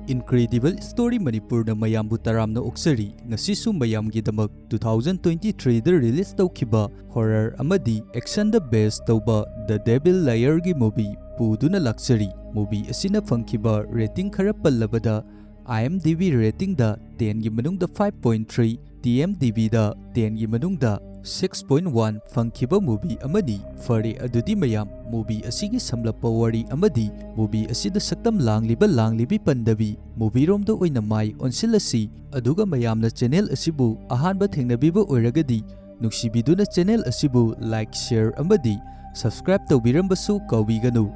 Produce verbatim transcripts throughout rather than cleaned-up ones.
Incredible Story ꯃꯅꯤꯄꯨꯔꯅ ꯃꯌꯥꯝꯕꯨ ꯇꯔꯥꯝꯅ ꯑꯣꯛꯆꯔꯤ꯫ ꯉꯁꯤꯁꯨ ꯃꯌꯥꯝꯒꯤꯗꯃꯛ two thousand twenty-threeꯗ release ꯇꯧꯈꯤꯕ horror ꯑꯃꯗꯤ actionꯗ base ꯇꯧꯕ The Devil Liarꯒꯤ movie ꯄꯨꯗꯨꯅ ꯂꯥꯛꯆꯔꯤ꯫ Movie ꯑꯁꯤꯅ ꯐꯪꯈꯤꯕ rating ꯈꯔ ꯄꯜꯂꯕꯗ, IMDb ratingꯗ tenꯒꯤ ꯃꯅꯨꯡꯗ five point three, TMDBꯗ tenꯒꯤ ꯃꯅꯨꯡꯗ six point one ꯐꯪꯈꯤꯕ movie ꯑꯃꯅꯤ꯫ ꯐꯔꯦ, ꯑꯗꯨꯗꯤ ꯃꯌꯥꯝ, movie ꯑꯁꯤꯒꯤ ꯁꯝꯂꯞꯄ ꯋꯥꯔꯤ ꯑꯃꯗꯤ movie ꯑꯁꯤꯗ ꯁꯛꯇꯝ ꯂꯥꯡꯂꯤꯕ ꯂꯥꯡꯂꯤꯕꯤ ꯄꯟꯗꯕꯤ movieꯔꯣꯝꯗ ꯑꯣꯏꯅ ꯃꯥꯏ ꯑꯣꯟꯁꯤꯜꯂꯁꯤ꯫ ꯑꯗꯨꯒ ꯃꯌꯥꯝꯅ channel ꯑꯁꯤꯕꯨ ꯑꯍꯥꯟꯕ ꯊꯦꯡꯅꯕꯤꯕ ꯑꯣꯏꯔꯒꯗꯤ, ꯅꯨꯡꯁꯤꯕꯤꯗꯨꯅ channel ꯑꯁꯤꯕꯨ like, share ꯑꯃꯗꯤ subscribe ꯇꯧꯕꯤꯔꯝꯕꯁꯨ ꯀꯥꯎꯕꯤꯒꯅꯨ꯫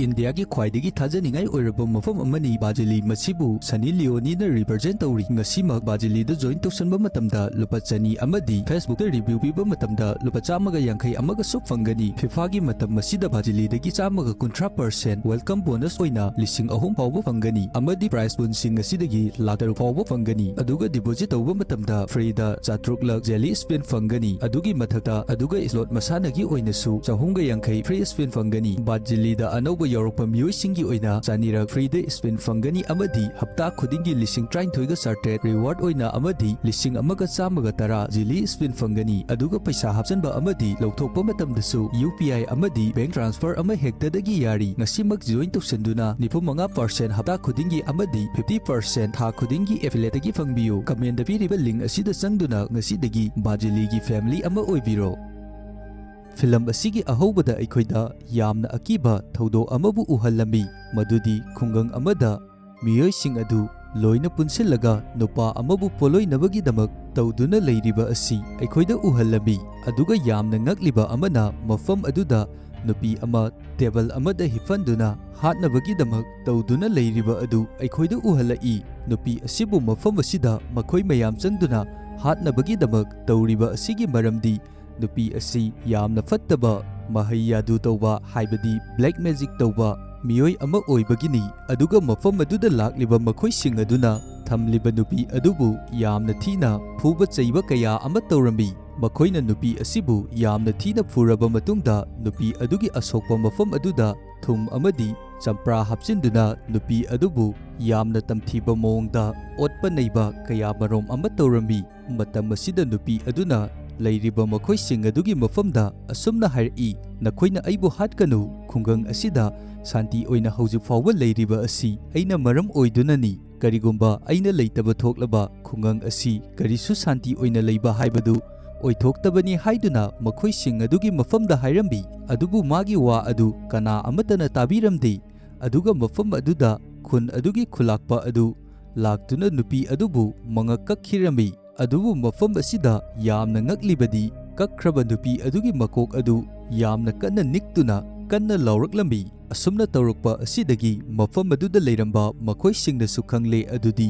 ꯏꯟꯗꯤꯌꯥꯒꯤ ꯈ꯭ꯋꯥꯏꯗꯒꯤ ꯊꯥꯖꯅꯤꯡꯉꯥꯏ ꯑꯣꯏꯔꯕ ꯃꯐꯝ ꯑꯃꯅꯤ ꯕꯥꯖꯤꯂꯤ꯫ ꯃꯁꯤꯕꯨ ꯁꯅꯤ ꯂꯤꯑꯣꯅꯤꯅ represent ꯇꯧꯔꯤ꯫ ꯉꯁꯤꯃꯛ ꯕꯥꯖꯤꯂꯤꯗ join ꯇꯧꯁꯟꯕ ꯃꯇꯝꯗ ꯂꯨꯄꯥ ꯆꯅꯤ ꯑꯃꯗꯤ Facebookꯇ review ꯄꯤꯕ ꯃꯇꯝꯗ ꯂꯨꯄꯥ ꯆꯥꯝꯃꯒ ꯌꯥꯡꯈꯩ ꯑꯃꯒꯁꯨ ꯐꯪꯒꯅꯤ꯫ FIFAꯒꯤ ꯃꯇꯝ ꯑꯁꯤꯗ ꯕꯥꯖꯤꯂꯤꯗꯒꯤ ꯆꯥꯝꯃꯒ ꯀꯨꯟꯊ꯭ꯔꯥ percent welcome bonus ꯑꯣꯏꯅ ꯂꯤꯁꯤꯡ ꯑꯍꯨꯝ ꯐꯥꯎꯕ ꯐꯪꯒꯅꯤ ꯑꯃꯗꯤ prize poolꯁꯤꯡ ꯑꯁꯤꯗꯒꯤ ꯂꯥꯈ ꯇꯔꯨꯛ ꯐꯥꯎꯕ ꯐꯪꯒꯅꯤ꯫ ꯑꯗꯨꯒ deposit ꯇꯧꯕ ꯃꯇꯝꯗ freeꯗ ꯆꯥꯇ꯭ꯔꯨꯛꯂꯛ jelly spin ꯐꯪꯒꯅꯤ꯫ ꯑꯗꯨꯒꯤ ꯃꯊꯛꯇ ꯑꯗꯨꯒ slot ꯃꯁꯥꯟꯅꯒꯤ ꯑꯣꯏꯅꯁꯨ ꯆꯍꯨꯝꯒ ꯌꯥꯡꯈꯩ free spin ꯐꯪꯒꯅꯤ꯫ ꯕꯥꯖꯤꯂꯤꯗ ꯑꯅꯧꯕ ꯌꯥꯎꯔꯛꯄ ꯃꯤꯑꯣꯏꯁꯤꯡꯒꯤ ꯑꯣꯏꯅ ꯆꯅꯤꯔꯛ freeꯗ spin ꯐꯪꯒꯅꯤ ꯑꯃꯗꯤ ꯍꯞꯇꯥ ꯈꯨꯗꯤꯡꯒꯤ ꯂꯤꯁꯤꯡ ꯇꯔꯥꯅꯤꯊꯣꯏꯒ ꯆꯥꯇ꯭ꯔꯦꯠ reward ꯑꯣꯏꯅ ꯑꯃꯗꯤ ꯂꯤꯁꯤꯡ ꯑꯃꯒ ꯆꯥꯝꯃꯒ ꯇꯔꯥ jelly spin ꯐꯪꯒꯅꯤ꯫ ꯑꯗꯨꯒ ꯄꯩꯁꯥ ꯍꯥꯞꯆꯤꯟꯕ ꯑꯃꯗꯤ ꯂꯧꯊꯣꯛꯄ ꯃꯇꯝꯗꯁꯨ UPI ꯑꯃꯗꯤ bank transfer ꯑꯃ ꯍꯦꯛꯇꯗꯒꯤ ꯌꯥꯔꯤ꯫ ꯉꯁꯤꯃꯛ join ꯇꯧꯁꯤꯟꯗꯨꯅ ꯅꯤꯐꯨ ꯃꯉꯥ percent ꯍꯞꯇꯥ ꯈꯨꯗꯤꯡꯒꯤ ꯑꯃꯗꯤ fifty percent ꯊꯥ ꯈꯨꯗꯤꯡꯒꯤ affiliateꯇꯒꯤ ꯐꯪꯕꯤꯌꯨ꯫ Commentꯗ ꯄꯤꯔꯤꯕ link ꯑꯁꯤꯗ ꯆꯪꯗꯨꯅ ꯉꯁꯤꯗꯒꯤ ꯕꯥꯖꯤꯂꯤꯒꯤ family ꯑꯃ ꯑꯣꯏꯕꯤꯔꯣ꯫ Film ꯑꯁꯤꯒꯤ ꯑꯍꯧꯕꯗ ꯑꯩꯈꯣꯏꯗ ꯌꯥꯝꯅ ꯑꯀꯤꯕ ꯊꯧꯗꯣꯛ ꯑꯃꯕꯨ ꯎꯍꯜꯂꯝꯃꯤ, ꯃꯗꯨꯗꯤ ꯈꯨꯡꯒꯪ ꯑꯃꯗ ꯃꯤꯑꯣꯏꯁꯤꯡ ꯑꯗꯨ ꯂꯣꯏꯅ ꯄꯨꯟꯁꯤꯜꯂꯒ ꯅꯨꯄꯥ ꯑꯃꯕꯨ ꯄꯣꯠꯂꯣꯏꯅꯕꯒꯤꯗꯃꯛ ꯇꯧꯗꯨꯅ ꯂꯩꯔꯤꯕ ꯑꯁꯤ ꯑꯩꯈꯣꯏꯗ ꯎꯍꯜꯂꯝꯃꯤ꯫ ꯑꯗꯨꯒ ꯌꯥꯝꯅ ꯉꯛꯂꯤꯕ ꯑꯃꯅ, ꯃꯐꯝ ꯑꯗꯨꯗ ꯅꯨꯄꯤ ꯑꯃ table ꯑꯃꯗ ꯍꯤꯞꯍꯟꯗꯨꯅ ꯍꯥꯠꯅꯕꯒꯤꯗꯃꯛ ꯇꯧꯗꯨꯅ ꯂꯩꯔꯤꯕ ꯑꯗꯨ ꯑꯩꯈꯣꯏꯗ ꯎꯍꯜꯂꯛꯏ꯫ ꯅꯨꯄꯤ ꯑꯁꯤꯕꯨ ꯃꯐꯝ ꯑꯁꯤꯗ ꯃꯈꯣꯏ ꯃꯌꯥꯝ ꯆꯪꯗꯨꯅ ꯍꯥꯠꯅꯕꯒꯤꯗꯃꯛ ꯇꯧꯔꯤꯕ ꯑꯁꯤꯒꯤ ꯃꯔꯝꯗꯤ ꯅꯨꯄꯤ ꯑꯁꯤ ꯌꯥꯝꯅ ꯐꯠꯇꯕ, ꯃꯍꯩ ꯌꯥꯗꯨ ꯇꯧꯕ, ꯍꯥꯏꯕꯗꯤ black magic ꯇꯧꯕ ꯃꯤꯑꯣꯏ ꯑꯃ ꯑꯣꯏꯕꯒꯤꯅꯤ꯫ ꯑꯗꯨꯒ ꯃꯐꯝ ꯑꯗꯨꯗ ꯂꯥꯛꯂꯤꯕ ꯃꯈꯣꯏꯁꯤꯡ ꯑꯗꯨꯅ ꯊꯝꯂꯤꯕ ꯅꯨꯄꯤ ꯑꯗꯨꯕꯨ ꯌꯥꯝꯅ ꯊꯤꯅ ꯐꯨꯕ ꯆꯩꯕ ꯀꯌꯥ ꯑꯃ ꯇꯧꯔꯝꯃꯤ꯫ ꯃꯈꯣꯏꯅ ꯅꯨꯄꯤ ꯑꯁꯤꯕꯨ ꯌꯥꯝꯅ ꯊꯤꯅ ꯐꯨꯔꯕ ꯃꯇꯨꯡꯗ, ꯅꯨꯄꯤ ꯑꯗꯨꯒꯤ ꯑꯁꯣꯛꯄ ꯃꯐꯝ ꯑꯗꯨꯗ ꯊꯨꯝ ꯑꯃꯗꯤ ꯆꯝꯄ꯭ꯔꯥ ꯍꯥꯞꯆꯤꯟꯗꯨꯅ ꯅꯨꯄꯤ ꯑꯗꯨꯕꯨ ꯌꯥꯝꯅ ꯇꯝꯊꯤꯕ ꯃꯑꯣꯡꯗ ꯑꯣꯠꯄ ꯅꯩꯕ ꯀꯌꯥꯃꯔꯣꯝ ꯑꯃ ꯇꯧꯔꯝꯃꯤ꯫ ꯃꯇꯝ ꯑꯁꯤꯗ ꯅꯨꯄꯤ ꯑꯗꯨꯅ ꯂꯩꯔꯤꯕ ꯃꯈꯣꯏꯁꯤꯡ ꯑꯗꯨꯒꯤ ꯃꯐꯝꯗ ꯑꯁꯨꯝꯅ ꯍꯥꯏꯔꯛꯏ, "ꯅꯈꯣꯏꯅ ꯑꯩꯕꯨ ꯍꯥꯠꯀꯅꯨ, ꯈꯨꯡꯒꯪ ꯑꯁꯤꯗ ꯁꯥꯟꯇꯤ ꯑꯣꯏꯅ ꯍꯧꯖꯤꯛ ꯐꯥꯎꯕ ꯂꯩꯔꯤꯕ ꯑꯁꯤ ꯑꯩꯅ ꯃꯔꯝ ꯑꯣꯏꯗꯨꯅꯅꯤ꯫ ꯀꯔꯤꯒꯨꯝꯕ ꯑꯩꯅ ꯂꯩꯇꯕ ꯊꯣꯛꯂꯕ ꯈꯨꯡꯒꯪ ꯑꯁꯤ ꯀꯔꯤꯁꯨ ꯁꯥꯟꯇꯤ ꯑꯣꯏꯅ ꯂꯩꯕ ꯍꯥꯏꯕꯗꯨ ꯑꯣꯏꯊꯣꯛꯇꯕꯅꯤ" ꯍꯥꯏꯗꯨꯅ ꯃꯈꯣꯏꯁꯤꯡ ꯑꯗꯨꯒꯤ ꯃꯐꯝꯗ ꯍꯥꯏꯔꯝꯃꯤ꯫ ꯑꯗꯨꯕꯨ ꯃꯥꯒꯤ ꯋꯥ ꯑꯗꯨ ꯀꯅꯥ ꯑꯃꯠꯇꯅ ꯇꯥꯕꯤꯔꯝꯗꯦ꯫ ꯑꯗꯨꯒ ꯃꯐꯝ ꯑꯗꯨꯗ ꯈꯨꯟ ꯑꯗꯨꯒꯤ ꯈꯨꯂꯥꯛꯄ ꯑꯗꯨ ꯂꯥꯛꯇꯨꯅ ꯅꯨꯄꯤ ꯑꯗꯨꯕꯨ ꯃꯉꯛ ꯀꯛꯈꯤꯔꯝꯃꯤ꯫ ꯑꯗꯨꯕꯨ ꯃꯐꯝ ꯑꯁꯤꯗ ꯌꯥꯝꯅ ꯉꯛꯂꯤꯕꯗꯤ, ꯀꯛꯈ꯭ꯔꯕ ꯅꯨꯄꯤ ꯑꯗꯨꯒꯤ ꯃꯀꯣꯛ ꯑꯗꯨ ꯌꯥꯝꯅ ꯀꯟꯅ ꯅꯤꯛꯇꯨꯅ ꯀꯟꯅ ꯂꯥꯎꯔꯛꯂꯝꯃꯤ꯫ ꯑꯁꯨꯝꯅ ꯇꯧꯔꯛꯄ ꯑꯁꯤꯗꯒꯤ ꯃꯐꯝ ꯑꯗꯨꯗ ꯂꯩꯔꯝꯕ ꯃꯈꯣꯏꯁꯤꯡꯅꯁꯨ ꯈꯪꯂꯦ ꯑꯗꯨꯗꯤ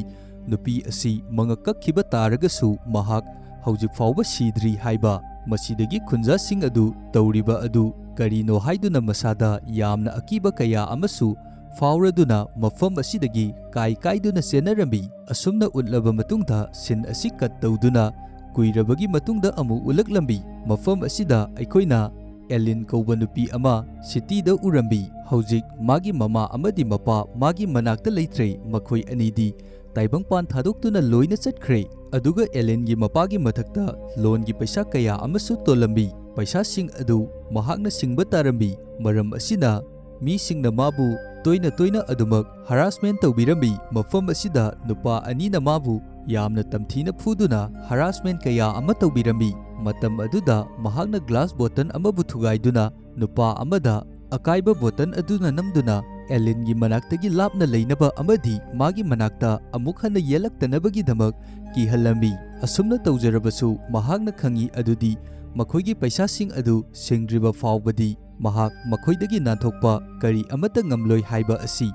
ꯅꯨꯄꯤ ꯑꯁꯤ ꯃꯉꯛ ꯀꯛꯈꯤꯕ ꯇꯥꯔꯒꯁꯨ ꯃꯍꯥꯛ ꯍꯧꯖꯤꯛ ꯐꯥꯎꯕ ꯁꯤꯗ꯭ꯔꯤ ꯍꯥꯏꯕ꯫ ꯃꯁꯤꯗꯒꯤ ꯈꯨꯟꯖꯥꯁꯤꯡ ꯑꯗꯨ ꯇꯧꯔꯤꯕ ꯑꯗꯨ ꯀꯔꯤꯅꯣ ꯍꯥꯏꯗꯨꯅ ꯃꯁꯥꯗ ꯌꯥꯝꯅ ꯑꯀꯤꯕ ꯀꯌꯥ ꯑꯃꯁꯨ ꯐꯥꯎꯔꯗꯨꯅ ꯃꯐꯝ ꯑꯁꯤꯗꯒꯤ ꯀꯥꯏ ꯀꯥꯏꯗꯨꯅ ꯆꯦꯟꯅꯔꯝꯃꯤ꯫ ꯑꯁꯨꯝꯅ ꯎꯠꯂꯕ ꯃꯇꯨꯡꯗ ꯁꯤꯟ ꯑꯁꯤ ꯀꯠ ꯇꯧꯗꯨꯅ ꯀꯨꯏꯔꯕꯒꯤ ꯃꯇꯨꯡꯗ ꯑꯃꯨꯛ ꯎꯠꯂꯛꯂꯝꯃꯤ꯫ ꯃꯐꯝ ꯑꯁꯤꯗ ꯑꯩꯈꯣꯏꯅ ꯑꯦꯂꯤꯟ ꯀꯧꯕ ꯅꯨꯄꯤ ꯑꯃ ꯁꯤꯇꯤꯗ ꯎꯔꯝꯃꯤ꯫ ꯍꯧꯖꯤꯛ ꯃꯥꯒꯤ ꯃꯃꯥ ꯑꯃꯗꯤ ꯃꯄꯥ ꯃꯥꯒꯤ ꯃꯅꯥꯛꯇ ꯂꯩꯇ꯭ꯔꯦ꯫ ꯃꯈꯣꯏ ꯑꯅꯤꯗꯤ ꯇꯥꯏꯕꯪꯄꯥꯟ ꯊꯥꯗꯣꯛꯇꯨꯅ ꯂꯣꯏꯅ ꯆꯠꯈ꯭ꯔꯦ꯫ ꯑꯗꯨꯒ ꯑꯦꯂꯦꯟꯒꯤ ꯃꯄꯥꯒꯤ ꯃꯊꯛꯇ ꯂꯣꯟꯒꯤ ꯄꯩꯁꯥ ꯀꯌꯥ ꯑꯃꯁꯨ ꯇꯣꯜꯂꯝꯃꯤ꯫ ꯄꯩꯁꯥꯁꯤꯡ ꯑꯗꯨ ꯃꯍꯥꯛꯅ ꯁꯤꯡꯕ ꯇꯥꯔꯝꯃꯤ꯫ ꯃꯔꯝ ꯑꯁꯤꯅ ꯃꯤꯁꯤꯡꯅ ꯃꯥꯕꯨ ꯇꯣꯏꯅ ꯇꯣꯏꯅ ꯑꯗꯨꯃꯛ ꯍꯔꯥꯁꯃꯦꯟ ꯇꯧꯕꯤꯔꯝꯃꯤ꯫ ꯃꯐꯝ ꯑꯁꯤꯗ ꯅꯨꯄꯥ ꯑꯅꯤꯅ ꯃꯥꯕꯨ ꯌꯥꯝꯅ ꯇꯝꯊꯤꯅ ꯐꯨꯗꯨꯅ ꯍꯔꯥꯁꯃꯦꯟ ꯀꯌꯥ ꯑꯃ ꯇꯧꯕꯤꯔꯝꯃꯤ꯫ ꯃꯇꯝ ꯑꯗꯨꯗ ꯃꯍꯥꯛꯅ ꯒ꯭ꯂꯥꯁ ꯕꯣꯇꯜ ꯑꯃꯕꯨ ꯊꯨꯒꯥꯏꯗꯨꯅ ꯅꯨꯄꯥ ꯑꯃꯗ ꯑꯀꯥꯏꯕ ꯕꯣꯇꯜ ꯑꯗꯨꯅ ꯅꯝꯗꯨꯅ ꯑꯦꯂꯤꯟꯒꯤ ꯃꯅꯥꯛꯇꯒꯤ ꯂꯥꯞꯅ ꯂꯩꯅꯕ ꯑꯃꯗꯤ ꯃꯥꯒꯤ ꯃꯅꯥꯛꯇ ꯑꯃꯨꯛ ꯍꯟꯅ ꯌꯦꯜꯂꯛꯇꯅꯕꯒꯤꯗꯃꯛ ꯀꯤꯍꯜꯂꯝꯃꯤ꯫ ꯑꯁꯨꯝꯅ ꯇꯧꯖꯔꯕꯁꯨ ꯃꯍꯥꯛꯅ ꯈꯪꯏ ꯑꯗꯨꯗꯤ ꯃꯈꯣꯏꯒꯤ ꯄꯩꯁꯥꯁꯤꯡ ꯑꯗꯨ ꯁꯤꯡꯗ꯭ꯔꯤꯕ ꯐꯥꯎꯕꯗꯤ ꯃꯍꯥꯛ ꯃꯈꯣꯏꯗꯒꯤ ꯅꯥꯟꯊꯣꯛꯄ ꯀꯔꯤ ꯑꯃꯠꯇ ꯉꯝꯂꯣꯏ ꯍꯥꯏꯕ ꯑꯁꯤ꯫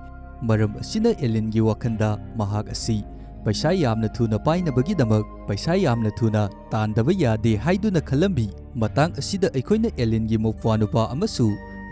ꯃꯔꯝ ꯑꯁꯤꯅ ꯑꯦꯂꯤꯟꯒꯤ ꯋꯥꯈꯜꯗ ꯃꯍꯥꯛ ꯑꯁꯤ ꯄꯩꯁꯥ ꯌꯥꯝꯅ ꯊꯨꯅ ꯄꯥꯏꯅꯕꯒꯤꯗꯃꯛ ꯄꯩꯁꯥ ꯌꯥꯝꯅ ꯊꯨꯅ ꯇꯥꯟꯗꯕ ꯌꯥꯗꯦ ꯍꯥꯏꯗꯨꯅ ꯈꯜꯂꯝꯃꯤ꯫ ꯃꯇꯥꯡ ꯑꯁꯤꯗ ꯑꯩꯈꯣꯏꯅ ꯑꯦꯂꯤꯟꯒꯤ ꯃꯧꯄ꯭ꯋꯥꯅꯨꯄꯥ ꯑꯃꯁꯨ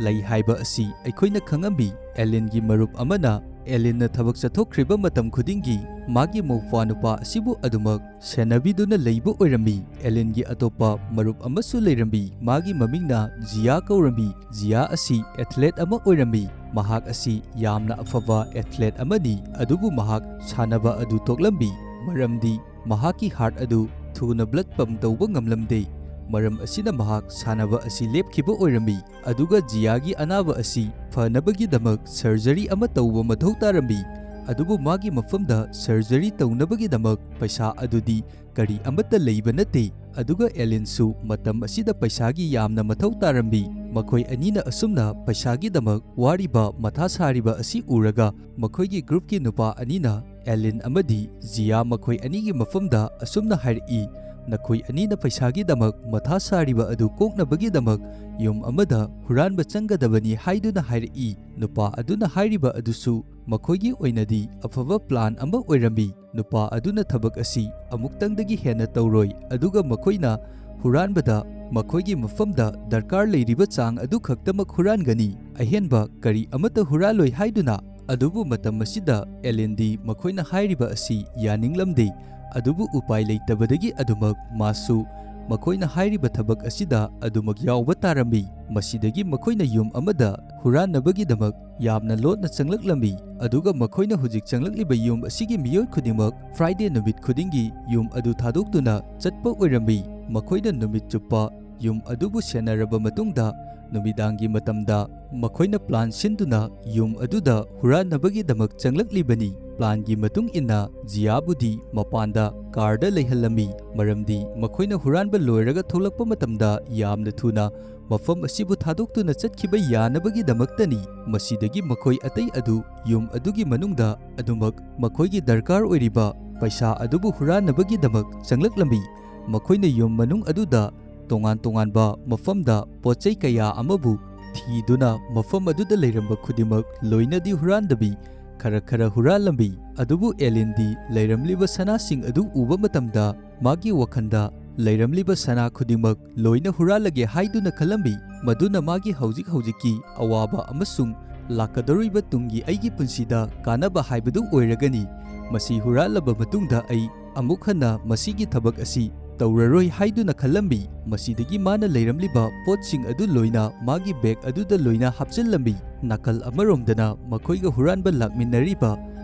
ꯂꯩ ꯍꯥꯏꯕ ꯑꯁꯤ ꯑꯩꯈꯣꯏꯅ ꯈꯪꯉꯝꯃꯤ꯫ ꯑꯦꯂꯤꯟꯒꯤ ꯃꯔꯨꯞ ꯑꯃꯅ ꯑꯦꯂꯤꯟꯅ ꯊꯕꯛ ꯆꯠꯊꯣꯛꯈ꯭ꯔꯤꯕ ꯃꯇꯝ ꯈꯨꯗꯤꯡꯒꯤ ꯃꯥꯒꯤ ꯃꯧꯄ꯭ꯋꯥ ꯅꯨꯄꯥ ꯑꯁꯤꯕꯨ ꯑꯗꯨꯃꯛ ꯁꯦꯟꯅꯕꯤꯗꯨꯅ ꯂꯩꯕ ꯑꯣꯏꯔꯝꯃꯤ꯫ ꯑꯦꯂꯤꯟꯒꯤ ꯑꯇꯣꯞꯄ ꯃꯔꯨꯞ ꯑꯃꯁꯨ ꯂꯩꯔꯝꯃꯤ꯫ ꯃꯥꯒꯤ ꯃꯃꯤꯡꯅ ꯖꯤꯌꯥ ꯀꯧꯔꯝꯃꯤ꯫ ꯖꯤꯌꯥ ꯑꯁꯤ ꯑꯦꯊꯂꯦꯠ ꯑꯃ ꯑꯣꯏꯔꯝꯃꯤ꯫ ꯃꯍꯥꯛ ꯑꯁꯤ ꯌꯥꯝꯅ ꯑꯐꯕ ꯑꯦꯊꯂꯦꯠ ꯑꯃꯅꯤ, ꯑꯗꯨꯕꯨ ꯃꯍꯥꯛ ꯁꯥꯟꯅꯕ ꯑꯗꯨ ꯇꯣꯛꯂꯝꯃꯤ, ꯃꯔꯝꯗꯤ ꯃꯍꯥꯛꯀꯤ ꯍꯥꯔꯠ ꯑꯗꯨ ꯊꯨꯅ ꯕ꯭ꯂꯗ ꯄꯝꯞ ꯇꯧꯕ ꯉꯝꯂꯝꯗꯦ꯫ ꯃꯔꯝ ꯑꯁꯤꯅ ꯃꯍꯥꯛ ꯁꯥꯟꯅꯕ ꯑꯁꯤ ꯂꯦꯞꯈꯤꯕ ꯑꯣꯏꯔꯝꯃꯤ꯫ ꯑꯗꯨꯒ ꯖꯤꯌꯥꯒꯤ ꯑꯅꯥꯕ ꯑꯁꯤ ꯐꯅꯕꯒꯤꯗꯃꯛ ꯁꯔꯖꯔꯤ ꯑꯃ ꯇꯧꯕ ꯃꯊꯧ ꯇꯥꯔꯝꯃꯤ꯫ ꯑꯗꯨꯕꯨ ꯃꯥꯒꯤ ꯃꯐꯝꯗ ꯁꯔꯖꯔꯤ ꯇꯧꯅꯕꯒꯤꯗꯃꯛ ꯄꯩꯁꯥ ꯑꯗꯨꯗꯤ ꯀꯔꯤ ꯑꯃꯠꯇ ꯂꯩꯕ ꯅꯠꯇꯦ꯫ ꯑꯗꯨꯒ ꯑꯦꯂꯤꯟꯁꯨ ꯃꯇꯝ ꯑꯁꯤꯗ ꯄꯩꯁꯥꯒꯤ ꯌꯥꯝꯅ ꯃꯊꯧ ꯇꯥꯔꯝꯃꯤ꯫ ꯃꯈꯣꯏ ꯑꯅꯤꯅ ꯑꯁꯨꯝꯅ ꯄꯩꯁꯥꯒꯤꯗꯃꯛ ꯋꯥꯔꯤꯕ, ꯃꯊꯥ ꯁꯥꯔꯤꯕ ꯑꯁꯤ ꯎꯔꯒ ꯃꯈꯣꯏꯒꯤ ꯒ꯭ꯔꯨꯞꯀꯤ ꯅꯨꯄꯥ ꯑꯅꯤꯅ ꯑꯦꯂꯤꯟ ꯑꯃꯗꯤ ꯖꯤꯌꯥ ꯃꯈꯣꯏ ꯑꯅꯤꯒꯤ ꯃꯐꯝꯗ ꯑꯁꯨꯝꯅ ꯍꯥꯏꯔꯛꯏ, "ꯅꯈꯣꯏ ꯑꯅꯤꯅ ꯄꯩꯁꯥꯒꯤꯗꯃꯛ ꯃꯊꯥ ꯁꯥꯔꯤꯕ ꯑꯗꯨ ꯀꯣꯛꯅꯕꯒꯤꯗꯃꯛ ꯌꯨꯝ ꯑꯃꯗ ꯍꯨꯔꯥꯟꯕ ꯆꯪꯒꯗꯕꯅꯤ" ꯍꯥꯏꯗꯨꯅ ꯍꯥꯏꯔꯛꯏ꯫ ꯅꯨꯄꯥ ꯑꯗꯨꯅ ꯍꯥꯏꯔꯤꯕ ꯑꯗꯨꯁꯨ ꯃꯈꯣꯏꯒꯤ ꯑꯣꯏꯅꯗꯤ ꯑꯐꯕ ꯄ꯭ꯂꯥꯟ ꯑꯃ ꯑꯣꯏꯔꯝꯃꯤ꯫ ꯅꯨꯄꯥ ꯑꯗꯨꯅ ꯊꯕꯛ ꯑꯁꯤ ꯑꯃꯨꯛꯇꯪꯗꯒꯤ ꯍꯦꯟꯅ ꯇꯧꯔꯣꯏ, ꯑꯗꯨꯒ ꯃꯈꯣꯏꯅ ꯍꯨꯔꯥꯟꯕꯗ ꯃꯈꯣꯏꯒꯤ ꯃꯐꯝꯗ ꯗꯔꯀꯥꯔ ꯂꯩꯔꯤꯕ ꯆꯥꯡ ꯑꯗꯨ ꯈꯛꯇꯃꯛ ꯍꯨꯔꯥꯟꯒꯅꯤ, ꯑꯍꯦꯟꯕ ꯀꯔꯤ ꯑꯃꯠꯇ ꯍꯨꯔꯥꯜꯂꯣꯏ ꯍꯥꯏꯗꯨꯅ꯫ ꯑꯗꯨꯕꯨ ꯃꯇꯝ ꯑꯁꯤꯗ ꯑꯦꯂꯤꯟꯗꯤ ꯃꯈꯣꯏꯅ ꯍꯥꯏꯔꯤꯕ ꯑꯁꯤ ꯌꯥꯅꯤꯡꯂꯝꯗꯦ꯫ ꯑꯗꯨꯕꯨ ꯎꯄꯥꯏ ꯂꯩꯇꯕꯗꯒꯤ ꯑꯗꯨꯃꯛ ꯃꯥꯁꯨ ꯃꯈꯣꯏꯅ ꯍꯥꯏꯔꯤꯕ ꯊꯕꯛ ꯑꯁꯤꯗ ꯑꯗꯨꯃꯛ ꯌꯥꯎꯕ ꯇꯥꯔꯝꯃꯤ꯫ ꯃꯁꯤꯗꯒꯤ ꯃꯈꯣꯏꯅ ꯌꯨꯝ ꯑꯃꯗ ꯍꯨꯔꯥꯟꯅꯕꯒꯤꯗꯃꯛ ꯌꯥꯝꯅ ꯂꯣꯠꯅ ꯆꯪꯂꯛꯂꯝꯃꯤ꯫ ꯑꯗꯨꯒ ꯃꯈꯣꯏꯅ ꯍꯧꯖꯤꯛ ꯆꯪꯂꯛꯂꯤꯕ ꯌꯨꯝ ꯑꯁꯤꯒꯤ ꯃꯤꯑꯣꯏ ꯈꯨꯗꯤꯡꯃꯛ ꯐ꯭ꯔꯥꯏꯗꯦ ꯅꯨꯃꯤꯠ ꯈꯨꯗꯤꯡꯒꯤ ꯌꯨꯝ ꯑꯗꯨ ꯊꯥꯗꯣꯛꯇꯨꯅ ꯆꯠꯄ ꯑꯣꯏꯔꯝꯃꯤ꯫ ꯃꯈꯣꯏꯅ ꯅꯨꯃꯤꯠ ꯆꯨꯞꯄ ꯌꯨꯝ ꯑꯗꯨꯕꯨ ꯁꯦꯟꯅꯔꯕ ꯃꯇꯨꯡꯗ, ꯅꯨꯃꯤꯗꯥꯡꯒꯤ ꯃꯇꯝꯗ ꯃꯈꯣꯏꯅ ꯄ꯭ꯂꯥꯟ ꯁꯤꯟꯗꯨꯅ ꯌꯨꯝ ꯑꯗꯨꯗ ꯍꯨꯔꯥꯟꯅꯕꯒꯤꯗꯃꯛ ꯆꯪꯂꯛꯂꯤꯕꯅꯤ꯫ ꯄ꯭ꯂꯥꯟꯒꯤ ꯃꯇꯨꯡ ꯏꯟꯅ ꯖꯤꯌꯥꯕꯨꯗꯤ ꯃꯄꯥꯟꯗ ꯀꯥꯔꯗ ꯂꯩꯍꯜꯂꯝꯃꯤ, ꯃꯔꯝꯗꯤ ꯃꯈꯣꯏꯅ ꯍꯨꯔꯥꯟꯕ ꯂꯣꯏꯔꯒ ꯊꯣꯛꯂꯛꯄ ꯃꯇꯝꯗ ꯌꯥꯝꯅ ꯊꯨꯅ ꯃꯐꯝ ꯑꯁꯤꯕꯨ ꯊꯥꯗꯣꯛꯇꯨꯅ ꯆꯠꯈꯤꯕ ꯌꯥꯅꯕꯒꯤꯗꯃꯛꯇꯅꯤ꯫ ꯃꯁꯤꯗꯒꯤ ꯃꯈꯣꯏ ꯑꯇꯩ ꯑꯗꯨ ꯌꯨꯝ ꯑꯗꯨꯒꯤ ꯃꯅꯨꯡꯗ ꯑꯗꯨꯃꯛ ꯃꯈꯣꯏꯒꯤ ꯗꯔꯀꯥꯔ ꯑꯣꯏꯔꯤꯕ ꯄꯩꯁꯥ ꯑꯗꯨꯕꯨ ꯍꯨꯔꯥꯟꯅꯕꯒꯤꯗꯃꯛ ꯆꯪꯂꯛꯂꯝꯃꯤ꯫ ꯃꯈꯣꯏꯅ ꯌꯨꯝ ꯃꯅꯨꯡ ꯑꯗꯨꯗ ꯇꯣꯉꯥꯟ ꯇꯣꯉꯥꯟꯕ ꯃꯐꯝꯗ ꯄꯣꯠ ꯆꯩ ꯀꯌꯥ ꯑꯃꯕꯨ ꯊꯤꯗꯨꯅ ꯃꯐꯝ ꯑꯗꯨꯗ ꯂꯩꯔꯝꯕ ꯈꯨꯗꯤꯡꯃꯛ ꯂꯣꯏꯅꯗꯤ ꯍꯨꯔꯥꯟꯗꯕꯤ, ꯈꯔ ꯈꯔ ꯍꯨꯔꯥꯜꯂꯝꯃꯤ꯫ ꯑꯗꯨꯕꯨ ꯑꯦꯂꯤꯟꯗꯤ ꯂꯩꯔꯝꯂꯤꯕ ꯁꯅꯥꯁꯤꯡ ꯑꯗꯨ ꯎꯕ ꯃꯇꯝꯗ ꯃꯥꯒꯤ ꯋꯥꯈꯜꯗ ꯂꯩꯔꯝꯂꯤꯕ ꯁꯅꯥ ꯈꯨꯗꯤꯡꯃꯛ ꯂꯣꯏꯅ ꯍꯨꯔꯥꯜꯂꯒꯦ ꯍꯥꯏꯗꯨꯅ ꯈꯜꯂꯝꯃꯤ꯫ ꯃꯗꯨꯅ ꯃꯥꯒꯤ ꯍꯧꯖꯤꯛ ꯍꯧꯖꯤꯛꯀꯤ ꯑꯋꯥꯕ ꯑꯃꯁꯨꯡ ꯂꯥꯛꯀꯗꯧꯔꯤꯕ ꯇꯨꯡꯒꯤ ꯑꯩꯒꯤ ꯄꯨꯟꯁꯤꯗ ꯀꯥꯟꯅꯕ ꯍꯥꯏꯕꯗꯨ ꯑꯣꯏꯔꯒꯅꯤ꯫ ꯃꯁꯤ ꯍꯨꯔꯥꯜꯂꯕ ꯃꯇꯨꯡꯗ ꯑꯩ ꯑꯃꯨꯛ ꯍꯟꯅ ꯃꯁꯤꯒꯤ ꯊꯕꯛ ꯑꯁꯤ ꯇꯧꯔꯔꯣꯏ ꯍꯥꯏꯗꯨꯅ ꯈꯜꯂꯝꯃꯤ꯫ ꯃꯁꯤꯗꯒꯤ ꯃꯥꯅ ꯂꯩꯔꯝꯂꯤꯕ ꯄꯣꯠꯁꯤꯡ ꯑꯗꯨ ꯂꯣꯏꯅ ꯃꯥꯒꯤ ꯕꯦꯒ ꯑꯗꯨꯗ ꯂꯣꯏꯅ ꯍꯥꯞꯆꯤꯜꯂꯝꯃꯤ꯫ ꯅꯥꯀꯜ ꯑꯃꯔꯣꯝꯗꯅ ꯃꯈꯣꯏꯒ ꯍꯨꯔꯥꯟꯕ ꯂꯥꯛꯃꯤꯟꯅꯔꯤꯕ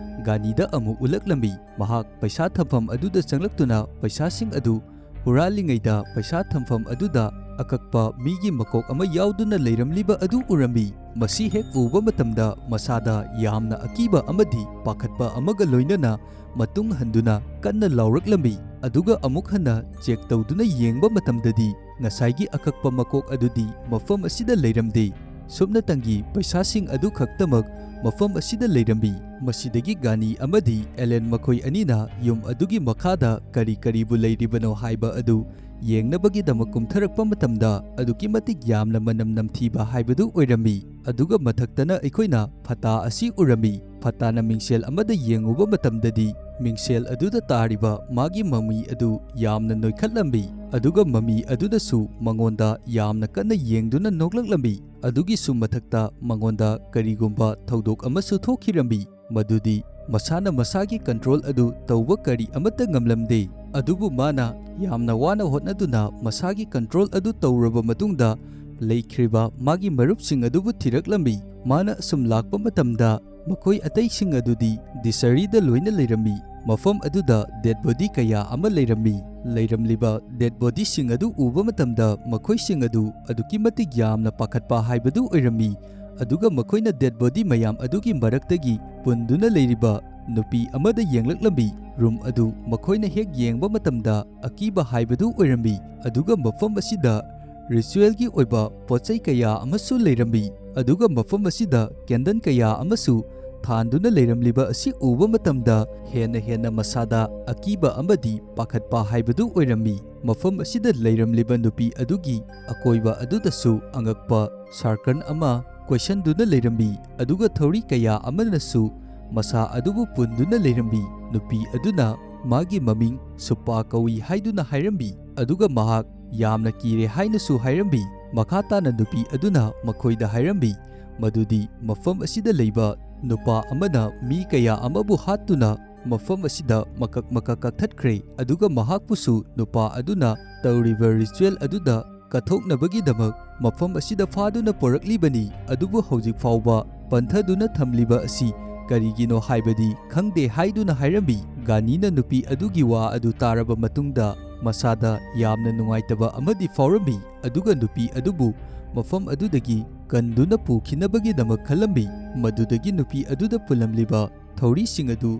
ꯒꯥꯅꯤꯗ ꯑꯃꯨꯛ ꯎꯠꯂꯛꯂꯝꯃꯤ꯫ ꯃꯍꯥꯛ ꯄꯩꯁꯥ ꯊꯝꯐꯝ ꯑꯗꯨꯗ ꯆꯪꯂꯛꯇꯨꯅ ꯄꯩꯁꯥꯁꯤꯡ ꯑꯗꯨ ꯍꯨꯔꯥꯜꯂꯤꯉꯩꯗ ꯄꯩꯁꯥ ꯊꯝꯐꯝ ꯑꯗꯨꯗ ꯑꯀꯛꯄ ꯃꯤꯒꯤ ꯃꯀꯣꯛ ꯑꯃ ꯌꯥꯎꯗꯨꯅ ꯂꯩꯔꯝꯂꯤꯕ ꯑꯗꯨ ꯎꯔꯝꯃꯤ꯫ ꯃꯁꯤ ꯍꯦꯛ ꯎꯕ ꯃꯇꯝꯗ ꯃꯁꯥꯗ ꯌꯥꯝꯅ ꯑꯀꯤꯕ ꯑꯃꯗꯤ ꯄꯥꯈꯠꯄ ꯑꯃꯒ ꯂꯣꯏꯅꯅ ꯃꯇꯨꯡ ꯍꯟꯗꯨꯅ ꯀꯟꯅ ꯂꯥꯎꯔꯛꯂꯝꯃꯤ꯫ ꯑꯗꯨꯒ ꯑꯃꯨꯛ ꯍꯟꯅ ꯆꯦꯛ ꯇꯧꯗꯨꯅ ꯌꯦꯡꯕ ꯃꯇꯝꯗꯗꯤ ꯉꯁꯥꯏꯒꯤ ꯑꯀꯛꯄ ꯃꯀꯣꯛ ꯑꯗꯨꯗꯤ ꯃꯐꯝ ꯑꯁꯤꯗ ꯂꯩꯔꯝꯗꯦ꯫ ꯁꯨꯞꯅꯇꯪꯒꯤ ꯄꯩꯁꯥꯁꯤꯡ ꯑꯗꯨ ꯈꯛꯇꯃꯛ ꯃꯐꯝ ꯑꯁꯤꯗ ꯂꯩꯔꯝꯃꯤ꯫ ꯃꯁꯤꯗꯒꯤ ꯒꯥꯅꯤ ꯑꯃꯗꯤ ꯑꯦꯂꯦꯟ ꯃꯈꯣꯏ ꯑꯅꯤꯅ ꯌꯨꯝ ꯑꯗꯨꯒꯤ ꯃꯈꯥꯗ ꯀꯔꯤ ꯀꯔꯤꯕꯨ ꯂꯩꯔꯤꯕꯅꯣ ꯍꯥꯏꯕ ꯑꯗꯨ ꯌꯦꯡꯅꯕꯒꯤꯗꯃꯛ ꯀꯨꯝꯊꯔꯛꯄ ꯃꯇꯝꯗ ꯑꯗꯨꯛꯀꯤ ꯃꯇꯤꯛ ꯌꯥꯝꯅ ꯃꯅꯝ ꯅꯝꯊꯤꯕ ꯍꯥꯏꯕꯗꯨ ꯑꯣꯏꯔꯝꯃꯤ꯫ ꯑꯗꯨꯒ ꯃꯊꯛꯇꯅ ꯑꯩꯈꯣꯏꯅ ꯐꯇꯥ ꯑꯁꯤ ꯎꯔꯝꯃꯤ꯫ ꯐꯇꯥꯅ ꯃꯤꯡꯁꯦꯜ ꯑꯃꯗ ꯌꯦꯡꯉꯨꯕ ꯃꯇꯝꯗꯗꯤ ꯃꯤꯡꯁꯦꯜ ꯑꯗꯨꯗ ꯇꯥꯔꯤꯕ ꯃꯥꯒꯤ ꯃꯃꯤ ꯑꯗꯨ ꯌꯥꯝꯅ ꯅꯣꯏꯈꯠꯂꯝꯃꯤ꯫ ꯑꯗꯨꯒ ꯃꯃꯤ ꯑꯗꯨꯅꯁꯨ ꯃꯉꯣꯟꯗ ꯌꯥꯝꯅ ꯀꯟꯅ ꯌꯦꯡꯗꯨꯅ ꯅꯣꯛꯂꯛꯂꯝꯃꯤ꯫ ꯑꯗꯨꯒꯤꯁꯨ ꯃꯊꯛꯇ ꯃꯉꯣꯟꯗ ꯀꯔꯤꯒꯨꯝꯕ ꯊꯧꯗꯣꯛ ꯑꯃꯁꯨ ꯊꯣꯛꯈꯤꯔꯝꯃꯤ꯫ ꯃꯗꯨꯗꯤ ꯃꯁꯥꯅ ꯃꯁꯥꯒꯤ ꯀꯟꯇ꯭ꯔꯣꯜ ꯑꯗꯨ ꯇꯧꯕ ꯀꯔꯤ ꯑꯃꯠꯇ ꯉꯝꯂꯝꯗꯦ꯫ ꯑꯗꯨꯕꯨ ꯃꯥꯅ ꯌꯥꯝꯅ ꯋꯥꯅ ꯍꯣꯠꯅꯗꯨꯅ ꯃꯁꯥꯒꯤ ꯀꯟꯇ꯭ꯔꯣꯜ ꯑꯗꯨ ꯇꯧꯔꯕ ꯃꯇꯨꯡꯗ ꯂꯩꯈ꯭ꯔꯤꯕ ꯃꯥꯒꯤ ꯃꯔꯨꯞꯁꯤꯡ ꯑꯗꯨꯕꯨ ꯊꯤꯔꯛꯂꯝꯃꯤ꯫ ꯃꯥꯅ ꯑꯁꯨꯝ ꯂꯥꯛꯄ ꯃꯇꯝꯗ ꯃꯈꯣꯏ ꯑꯇꯩꯁꯤꯡ ꯑꯗꯨꯗꯤ ꯗꯤꯁꯔꯤꯗ ꯂꯣꯏꯅ ꯂꯩꯔꯝꯃꯤ꯫ ꯃꯐꯝ ꯑꯗꯨꯗ ꯗꯦꯗ ꯕꯣꯗꯤ ꯀꯌꯥ ꯑꯃ ꯂꯩꯔꯝꯃꯤ꯫ ꯂꯩꯔꯝꯂꯤꯕ ꯗꯦꯗ ꯕꯣꯗꯤꯁꯤꯡ ꯑꯗꯨ ꯎꯕ ꯃꯇꯝꯗ ꯃꯈꯣꯏꯁꯤꯡ ꯑꯗꯨ ꯑꯗꯨꯛꯀꯤ ꯃꯇꯤꯛ ꯌꯥꯝꯅ ꯄꯥꯈꯠꯄ ꯍꯥꯏꯕꯗꯨ ꯑꯣꯏꯔꯝꯃꯤ꯫ ꯑꯗꯨꯒ ꯃꯈꯣꯏꯅ ꯗꯦꯗ ꯕꯣꯗꯤ ꯃꯌꯥꯝ ꯑꯗꯨꯒꯤ ꯃꯔꯛꯇꯒꯤ ꯄꯨꯟꯗꯨꯅ ꯂꯩꯔꯤꯕ ꯅꯨꯄꯤ ꯑꯃꯗ ꯌꯦꯡꯂꯛꯂꯝꯃꯤ꯫ ꯔꯨꯝ ꯑꯗꯨ ꯃꯈꯣꯏꯅ ꯍꯦꯛ ꯌꯦꯡꯕ ꯃꯇꯝꯗ ꯑꯀꯤꯕ ꯍꯥꯏꯕꯗꯨ ꯑꯣꯏꯔꯝꯃꯤ꯫ ꯑꯗꯨꯒ ꯃꯐꯝ ꯑꯁꯤꯗ ꯔꯤꯆꯨꯑꯦꯜꯒꯤ ꯑꯣꯏꯕ ꯄꯣꯠꯆꯩ ꯀꯌꯥ ꯑꯃꯁꯨ ꯂꯩꯔꯝꯃꯤ꯫ ꯑꯗꯨꯒ ꯃꯐꯝ ꯑꯁꯤꯗ ꯀꯦꯟꯗꯜ ꯀꯌꯥ ꯑꯃꯁꯨ ꯊꯥꯟꯗꯨꯅ ꯂꯩꯔꯝꯂꯤꯕ ꯑꯁꯤ ꯎꯕ ꯃꯇꯝꯗ ꯍꯦꯟꯅ ꯍꯦꯟꯅ ꯃꯁꯥꯗ ꯑꯀꯤꯕ ꯑꯃꯗꯤ ꯄꯥꯈꯠꯄ ꯍꯥꯏꯕꯗꯨ ꯑꯣꯏꯔꯝꯃꯤ꯫ ꯃꯐꯝ ꯑꯁꯤꯗ ꯂꯩꯔꯝꯂꯤꯕ ꯅꯨꯄꯤ ꯑꯗꯨꯒꯤ ꯑꯀꯣꯏꯕ ꯑꯗꯨꯗꯁꯨ ꯑꯉꯛꯄ ꯁꯥꯔꯀꯜ ꯑꯃ ꯀꯣꯏꯁꯟꯗꯨꯅ ꯂꯩꯔꯝꯃꯤ꯫ ꯑꯗꯨꯒ ꯊꯧꯔꯤ ꯀꯌꯥ ꯑꯃꯅꯁꯨ ꯃꯁꯥ ꯑꯗꯨꯕꯨ ꯄꯨꯟꯗꯨꯅ ꯂꯩꯔꯝꯃꯤ꯫ ꯅꯨꯄꯤ ꯑꯗꯨꯅ ꯃꯥꯒꯤ ꯃꯃꯤꯡ ꯁꯨꯄꯥ ꯀꯧꯏ ꯍꯥꯏꯗꯨꯅ ꯍꯥꯏꯔꯝꯃꯤ꯫ ꯑꯗꯨꯒ ꯃꯍꯥꯛ ꯌꯥꯝꯅ ꯀꯤꯔꯦ ꯍꯥꯏꯅꯁꯨ ꯍꯥꯏꯔꯝꯃꯤ꯫ ꯃꯈꯥ ꯇꯥꯅ ꯅꯨꯄꯤ ꯑꯗꯨꯅ ꯃꯈꯣꯏꯗ ꯍꯥꯏꯔꯝꯃꯤ, ꯃꯗꯨꯗꯤ ꯃꯐꯝ ꯑꯁꯤꯗ ꯂꯩꯕ ꯅꯨꯄꯥ ꯑꯃꯅ ꯃꯤ ꯀꯌꯥ ꯑꯃꯕꯨ ꯍꯥꯠꯇꯨꯅ ꯃꯐꯝ ꯑꯁꯤꯗ ꯃꯀꯛ ꯃꯀꯛ ꯀꯛꯊꯠꯈ꯭ꯔꯦ, ꯑꯗꯨꯒ ꯃꯍꯥꯛꯄꯨꯁꯨ ꯅꯨꯄꯥ ꯑꯗꯨꯅ ꯇꯧꯔꯤꯕ ꯔꯤꯆꯨꯋꯦꯜ ꯑꯗꯨꯗ ꯀꯠꯊꯣꯛꯅꯕꯒꯤꯗꯃꯛ ꯃꯐꯝ ꯑꯁꯤꯗ ꯐꯥꯗꯨꯅ ꯄꯨꯔꯛꯂꯤꯕꯅꯤ꯫ ꯑꯗꯨꯕꯨ ꯍꯧꯖꯤꯛ ꯐꯥꯎꯕ ꯄꯟꯊꯗꯨꯅ ꯊꯝꯂꯤꯕ ꯑꯁꯤ ꯀꯔꯤꯒꯤꯅꯣ ꯍꯥꯏꯕꯗꯤ ꯈꯪꯗꯦ ꯍꯥꯏꯗꯨꯅ ꯍꯥꯏꯔꯝꯃꯤ꯫ ꯒꯥꯅꯤꯅ ꯅꯨꯄꯤ ꯑꯗꯨꯒꯤ ꯋꯥ ꯑꯗꯨ ꯇꯥꯔꯕ ꯃꯇꯨꯡꯗ ꯃꯁꯥꯗ ꯌꯥꯝꯅ ꯅꯨꯡꯉꯥꯏꯇꯕ ꯑꯃꯗꯤ ꯐꯥꯎꯔꯝꯃꯤ, ꯑꯗꯨꯒ ꯅꯨꯄꯤ ꯑꯗꯨꯕꯨ ꯃꯐꯝ ꯑꯗꯨꯗꯒꯤ ꯀꯟꯗꯨꯅ ꯄꯨꯈꯤꯅꯕꯒꯤꯗꯃꯛ ꯈꯜꯂꯝꯃꯤ꯫ ꯃꯗꯨꯗꯒꯤ ꯅꯨꯄꯤ ꯑꯗꯨꯗ ꯄꯨꯜꯂꯝꯂꯤꯕ ꯊꯧꯔꯤꯁꯤꯡ ꯑꯗꯨ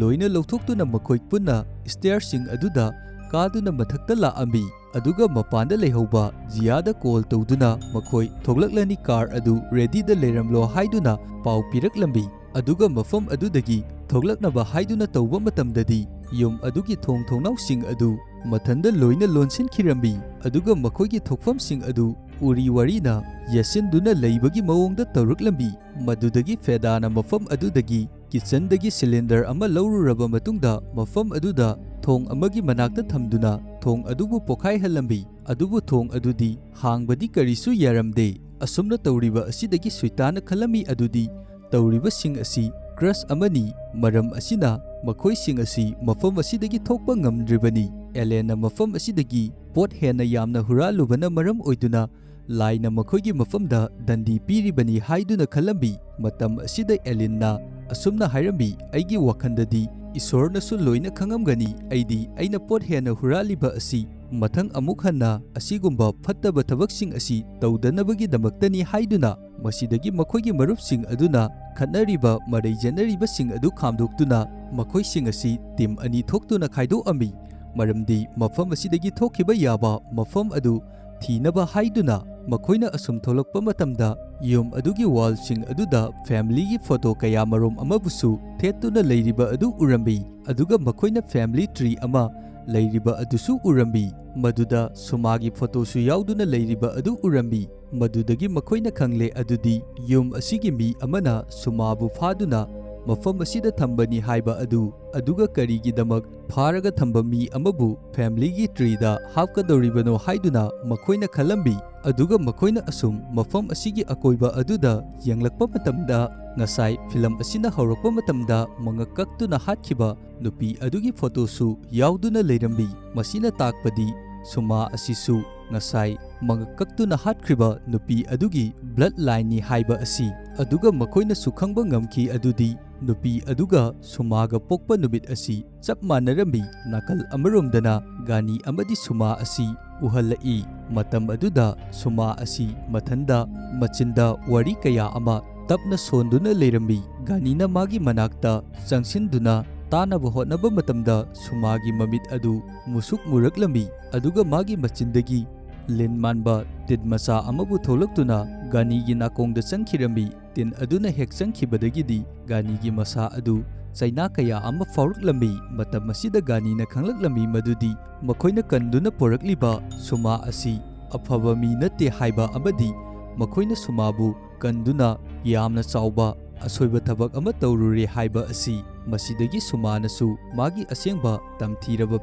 ꯂꯣꯏꯅ ꯂꯧꯊꯣꯛꯇꯨꯅ ꯃꯈꯣꯏ ꯄꯨꯟꯅ ꯁ꯭ꯇꯦꯌꯔꯁꯤꯡ ꯑꯗꯨꯗ ꯀꯥꯗꯨꯅ ꯃꯊꯛꯇ ꯂꯥꯛꯑꯝꯃꯤ꯫ ꯑꯗꯨꯒ ꯃꯄꯥꯟꯗ ꯂꯩꯍꯧꯕ ꯖꯤꯌꯥꯗ ꯀꯣꯜ ꯇꯧꯗꯨꯅ ꯃꯈꯣꯏ ꯊꯣꯛꯂꯛꯂꯅꯤ, ꯀꯥꯔ ꯑꯗꯨ ꯔꯦꯗꯤꯗ ꯂꯩꯔꯝꯂꯣ ꯍꯥꯏꯗꯨꯅ ꯄꯥꯎ ꯄꯤꯔꯛꯂꯝꯃꯤ꯫ ꯑꯗꯨꯒ ꯃꯐꯝ ꯑꯗꯨꯗꯒꯤ ꯊꯣꯛꯂꯛꯅꯕ ꯍꯥꯏꯗꯨꯅ ꯇꯧꯕ ꯃꯇꯝꯗꯗꯤ ꯌꯨꯝ ꯑꯗꯨꯒꯤ ꯊꯣꯡ ꯊꯣꯡꯅꯥꯎꯁꯤꯡ ꯑꯗꯨ ꯃꯊꯟꯗ ꯂꯣꯏꯅ ꯂꯣꯟꯁꯤꯟꯈꯤꯔꯝꯃꯤ, ꯑꯗꯨꯒ ꯃꯈꯣꯏꯒꯤ ꯊꯣꯛꯐꯝꯁꯤꯡ ꯑꯗꯨ ꯎꯔꯤ ꯋꯥꯔꯤꯅ ꯌꯦꯠꯁꯤꯟꯗꯨꯅ ꯂꯩꯕꯒꯤ ꯃꯑꯣꯡꯗ ꯇꯧꯔꯛꯂꯝꯃꯤ꯫ ꯃꯗꯨꯗꯒꯤ ꯐꯦꯗꯥꯅ ꯃꯐꯝ ꯑꯗꯨꯗꯒꯤ ꯀꯤꯆꯟꯗꯒꯤ ꯁꯤꯂꯤꯟꯗꯔ ꯑꯃ ꯂꯧꯔꯨꯔꯕ ꯃꯇꯨꯡꯗ ꯃꯐꯝ ꯑꯗꯨꯗ ꯊꯣꯡ ꯑꯃꯒꯤ ꯃꯅꯥꯛꯇ ꯊꯝꯗꯨꯅ ꯊꯣꯡ ꯑꯗꯨꯕꯨ ꯄꯣꯈꯥꯏꯍꯜꯂꯝꯃꯤ꯫ ꯑꯗꯨꯕꯨ ꯊꯣꯡ ꯑꯗꯨꯗꯤ ꯍꯥꯡꯕꯗꯤ ꯀꯔꯤꯁꯨ ꯌꯥꯔꯝꯗꯦ꯫ ꯑꯁꯨꯝꯅ ꯇꯧꯔꯤꯕ ꯑꯁꯤꯗꯒꯤ ꯁꯨꯏꯇꯥꯅ ꯈꯜꯂꯝꯃꯤ ꯑꯗꯨꯗꯤ ꯇꯧꯔꯤꯕꯁꯤꯡ ꯑꯁꯤ ꯀ꯭ꯔꯁ ꯑꯃꯅꯤ, ꯃꯔꯝ ꯑꯁꯤꯅ ꯃꯈꯣꯏꯁꯤꯡ ꯑꯁꯤ ꯃꯐꯝ ꯑꯁꯤꯗꯒꯤ ꯊꯣꯛꯄ ꯉꯝꯗ꯭ꯔꯤꯕꯅꯤ꯫ ꯑꯦꯂꯦꯟꯅ ꯃꯐꯝ ꯑꯁꯤꯗꯒꯤ ꯄꯣꯠ ꯍꯦꯟꯅ ꯌꯥꯝꯅ ꯍꯨꯔꯥꯜꯂꯨꯕꯅ ꯃꯔꯝ ꯑꯣꯏꯗꯨꯅ ꯂꯥꯏꯅ ꯃꯈꯣꯏꯒꯤ ꯃꯐꯝꯗ ꯗꯟꯗꯤ ꯄꯤꯔꯤꯕꯅꯤ ꯍꯥꯏꯗꯨꯅ ꯈꯜꯂꯝꯃꯤ꯫ ꯃꯇꯝ ꯑꯁꯤꯗ ꯑꯦꯂꯤꯟꯅ ꯑꯁꯨꯝꯅ ꯍꯥꯏꯔꯝꯃꯤ, "ꯑꯩꯒꯤ ꯋꯥꯈꯜꯗꯗꯤ ꯏꯁꯣꯔꯅꯁꯨ ꯂꯣꯏꯅ ꯈꯪꯉꯝꯒꯅꯤ, ꯑꯩꯗꯤ ꯑꯩꯅ ꯄꯣꯠ ꯍꯦꯟꯅ ꯍꯨꯔꯥꯜꯂꯤꯕ ꯑꯁꯤ ꯃꯊꯪ ꯑꯃꯨꯛ ꯍꯟꯅ ꯑꯁꯤꯒꯨꯝꯕ ꯐꯠꯇꯕ ꯊꯕꯛꯁꯤꯡ ꯑꯁꯤ ꯇꯧꯗꯅꯕꯒꯤꯗꯃꯛꯇꯅꯤ" ꯍꯥꯏꯗꯨꯅ꯫ ꯃꯁꯤꯗꯒꯤ ꯃꯈꯣꯏꯒꯤ ꯃꯔꯨꯞꯁꯤꯡ ꯑꯗꯨꯅ ꯈꯠꯅꯔꯤꯕ, ꯃꯔꯩ ꯌꯦꯠꯅꯔꯤꯕꯁꯤꯡ ꯑꯗꯨ ꯈꯥꯝꯗꯣꯛꯇꯨꯅ ꯃꯈꯣꯏꯁꯤꯡ ꯑꯁꯤ ꯇꯤꯝ ꯑꯅꯤ ꯊꯣꯛꯇꯨꯅ ꯈꯥꯏꯗꯣꯛꯑꯝꯃꯤ, ꯃꯔꯝꯗꯤ ꯃꯐꯝ ꯑꯁꯤꯗꯒꯤ ꯊꯣꯛꯈꯤꯕ ꯌꯥꯕ ꯃꯐꯝ ꯑꯗꯨ ꯊꯤꯅꯕ ꯍꯥꯏꯗꯨꯅ꯫ ꯃꯈꯣꯏꯅ ꯑꯁꯨꯝ ꯊꯣꯛꯂꯛꯄ ꯃꯇꯝꯗ ꯌꯨꯝ ꯑꯗꯨꯒꯤ ꯋꯥꯜꯁꯤꯡ ꯑꯗꯨꯗ ꯐꯦꯃꯤꯂꯤꯒꯤ ꯐꯣꯇꯣ ꯀꯌꯥ ꯃꯔꯨꯝ ꯑꯃꯕꯨꯁꯨ ꯊꯦꯠꯇꯨꯅ ꯂꯩꯔꯤꯕ ꯑꯗꯨ ꯎꯔꯝꯃꯤ, ꯑꯗꯨꯒ ꯃꯈꯣꯏꯅ ꯐꯦꯃꯤꯂꯤ ꯇ꯭ꯔꯤ ꯑꯃ ꯂꯩꯔꯤꯕ ꯑꯗꯨꯁꯨ ꯎꯔꯝꯃꯤ꯫ ꯃꯗꯨꯗ ꯁꯨꯃꯥꯒꯤ ꯐꯣꯇꯣꯁꯨ ꯌꯥꯎꯗꯨꯅ ꯂꯩꯔꯤꯕ ꯑꯗꯨ ꯎꯔꯝꯃꯤ꯫ ꯃꯗꯨꯗꯒꯤ ꯃꯈꯣꯏꯅ ꯈꯪꯂꯦ ꯑꯗꯨꯗꯤ ꯌꯨꯝ ꯑꯁꯤꯒꯤ ꯃꯤ ꯑꯃꯅ ꯁꯨꯃꯥꯕꯨ ꯐꯥꯗꯨꯅ ꯃꯐꯝ ꯑꯁꯤꯗ ꯊꯝꯕꯅꯤ ꯍꯥꯏꯕ ꯑꯗꯨ, ꯑꯗꯨꯒ ꯀꯔꯤꯒꯤꯗꯃꯛ ꯐꯥꯔꯒ ꯊꯝꯕ ꯃꯤ ꯑꯃꯕꯨ family ꯒꯤ tree ꯗ ꯍꯥꯞꯀꯗꯧꯔꯤꯕꯅꯣ ꯍꯥꯏꯗꯨꯅ ꯃꯈꯣꯏꯅ ꯈꯜꯂꯝꯃꯤ꯫ ꯑꯗꯨꯒ ꯃꯈꯣꯏꯅ ꯑꯁꯨꯝ ꯃꯐꯝ ꯑꯁꯤꯒꯤ ꯑꯀꯣꯏꯕ ꯑꯗꯨꯗ ꯌꯦꯡꯂꯛꯄ ꯃꯇꯝꯗ, ꯉꯁꯥꯏ film ꯑꯁꯤꯅ ꯍꯧꯔꯛꯄ ꯃꯇꯝꯗ ꯃꯉꯛ ꯀꯛꯇꯨꯅ ꯍꯥꯠꯈꯤꯕ ꯅꯨꯄꯤ ꯑꯗꯨꯒꯤ photo ꯁꯨ ꯌꯥꯎꯗꯨꯅ ꯂꯩꯔꯝꯃꯤ꯫ ꯃꯁꯤꯅ ꯇꯥꯛꯄꯗꯤ ꯁꯨꯃꯥ ꯑꯁꯤꯁꯨ ꯉꯁꯥꯏ ꯃꯉꯛ ꯀꯛꯇꯨꯅ ꯍꯥꯠꯈ꯭ꯔꯤꯕ ꯅꯨꯄꯤ ꯑꯗꯨꯒꯤ blood line ꯅꯤ ꯍꯥꯏꯕ ꯑꯁꯤ꯫ ꯑꯗꯨꯒ ꯃꯈꯣꯏꯅꯁꯨ ꯈꯪꯕ ꯉꯝꯈꯤ ꯑꯗꯨꯗꯤ ꯅꯨꯄꯤ ꯑꯗꯨꯒ ꯁꯨꯃꯥꯒ ꯄꯣꯛꯄ ꯅꯨꯃꯤꯠ ꯑꯁꯤ ꯆꯞ ꯃꯥꯟꯅꯔꯝꯃꯤ꯫ ꯅꯥꯀꯜ ꯑꯃꯔꯣꯝꯗꯅ ꯒꯥꯅꯤ ꯑꯃꯗꯤ ꯁꯨꯃꯥ ꯑꯁꯤ ꯎꯍꯜꯂꯛꯏ꯫ ꯃꯇꯝ ꯑꯗꯨꯗ ꯁꯨꯃꯥ ꯑꯁꯤ ꯃꯊꯟꯗ ꯃꯆꯤꯟꯗ ꯋꯥꯔꯤ ꯀꯌꯥ ꯑꯃ ꯇꯞꯅ ꯁꯣꯟꯗꯨꯅ ꯂꯩꯔꯝꯃꯤ꯫ ꯒꯥꯅꯤꯅ ꯃꯥꯒꯤ ꯃꯅꯥꯛꯇ ꯆꯪꯁꯤꯟꯗꯨꯅ ꯇꯥꯅꯕ ꯍꯣꯠꯅꯕ ꯃꯇꯝꯗ ꯁꯨꯃꯥꯒꯤ ꯃꯃꯤꯠ ꯑꯗꯨ ꯃꯨꯁꯨꯛ ꯃꯨꯔꯛꯂꯝꯃꯤ, ꯑꯗꯨꯒ ꯃꯥꯒꯤ ꯃꯆꯤꯟꯗꯒꯤ ꯂꯤꯟ ꯃꯥꯟꯕ ꯇꯤꯟ ꯃꯆꯥ ꯑꯃꯕꯨ ꯊꯣꯛꯂꯛꯇꯨꯅ ꯒꯥꯅꯤꯒꯤ ꯅꯥꯀꯣꯡꯗ ꯆꯪꯈꯤꯔꯝꯃꯤ꯫ ꯇꯤꯟ ꯑꯗꯨꯅ ꯍꯦꯛ ꯆꯪꯈꯤꯕꯗꯒꯤꯗꯤ ꯒꯥꯅꯤꯒꯤ ꯃꯁꯥ ꯑꯗꯨ ꯆꯩꯅꯥ ꯀꯌꯥ ꯑꯃ ꯐꯥꯎꯔꯛꯂꯝꯃꯤ꯫ ꯃꯇꯝ ꯑꯁꯤꯗ ꯒꯥꯅꯤꯅ ꯈꯪꯂꯛꯂꯝꯃꯤ ꯃꯗꯨꯗꯤ ꯃꯈꯣꯏꯅ ꯀꯟꯗꯨꯅ ꯄꯣꯔꯛꯂꯤꯕ ꯁꯨꯃꯥ ꯑꯁꯤ ꯑꯐꯕ ꯃꯤ ꯅꯠꯇꯦ ꯍꯥꯏꯕ ꯑꯃꯗꯤ ꯃꯈꯣꯏꯅ ꯁꯨꯃꯥꯕꯨ ꯀꯟꯗꯨꯅ ꯌꯥꯝꯅ ꯆꯥꯎꯕ ꯑꯁꯣꯏꯕ ꯊꯕꯛ ꯑꯃ ꯇꯧꯔꯨꯔꯦ ꯍꯥꯏꯕ ꯑꯁꯤ꯫ ꯃꯁꯤꯗꯒꯤ ꯁꯨꯃꯥꯅꯁꯨ ꯃꯥꯒꯤ ꯑꯁꯦꯡꯕ ꯇꯝꯊꯤꯔꯕ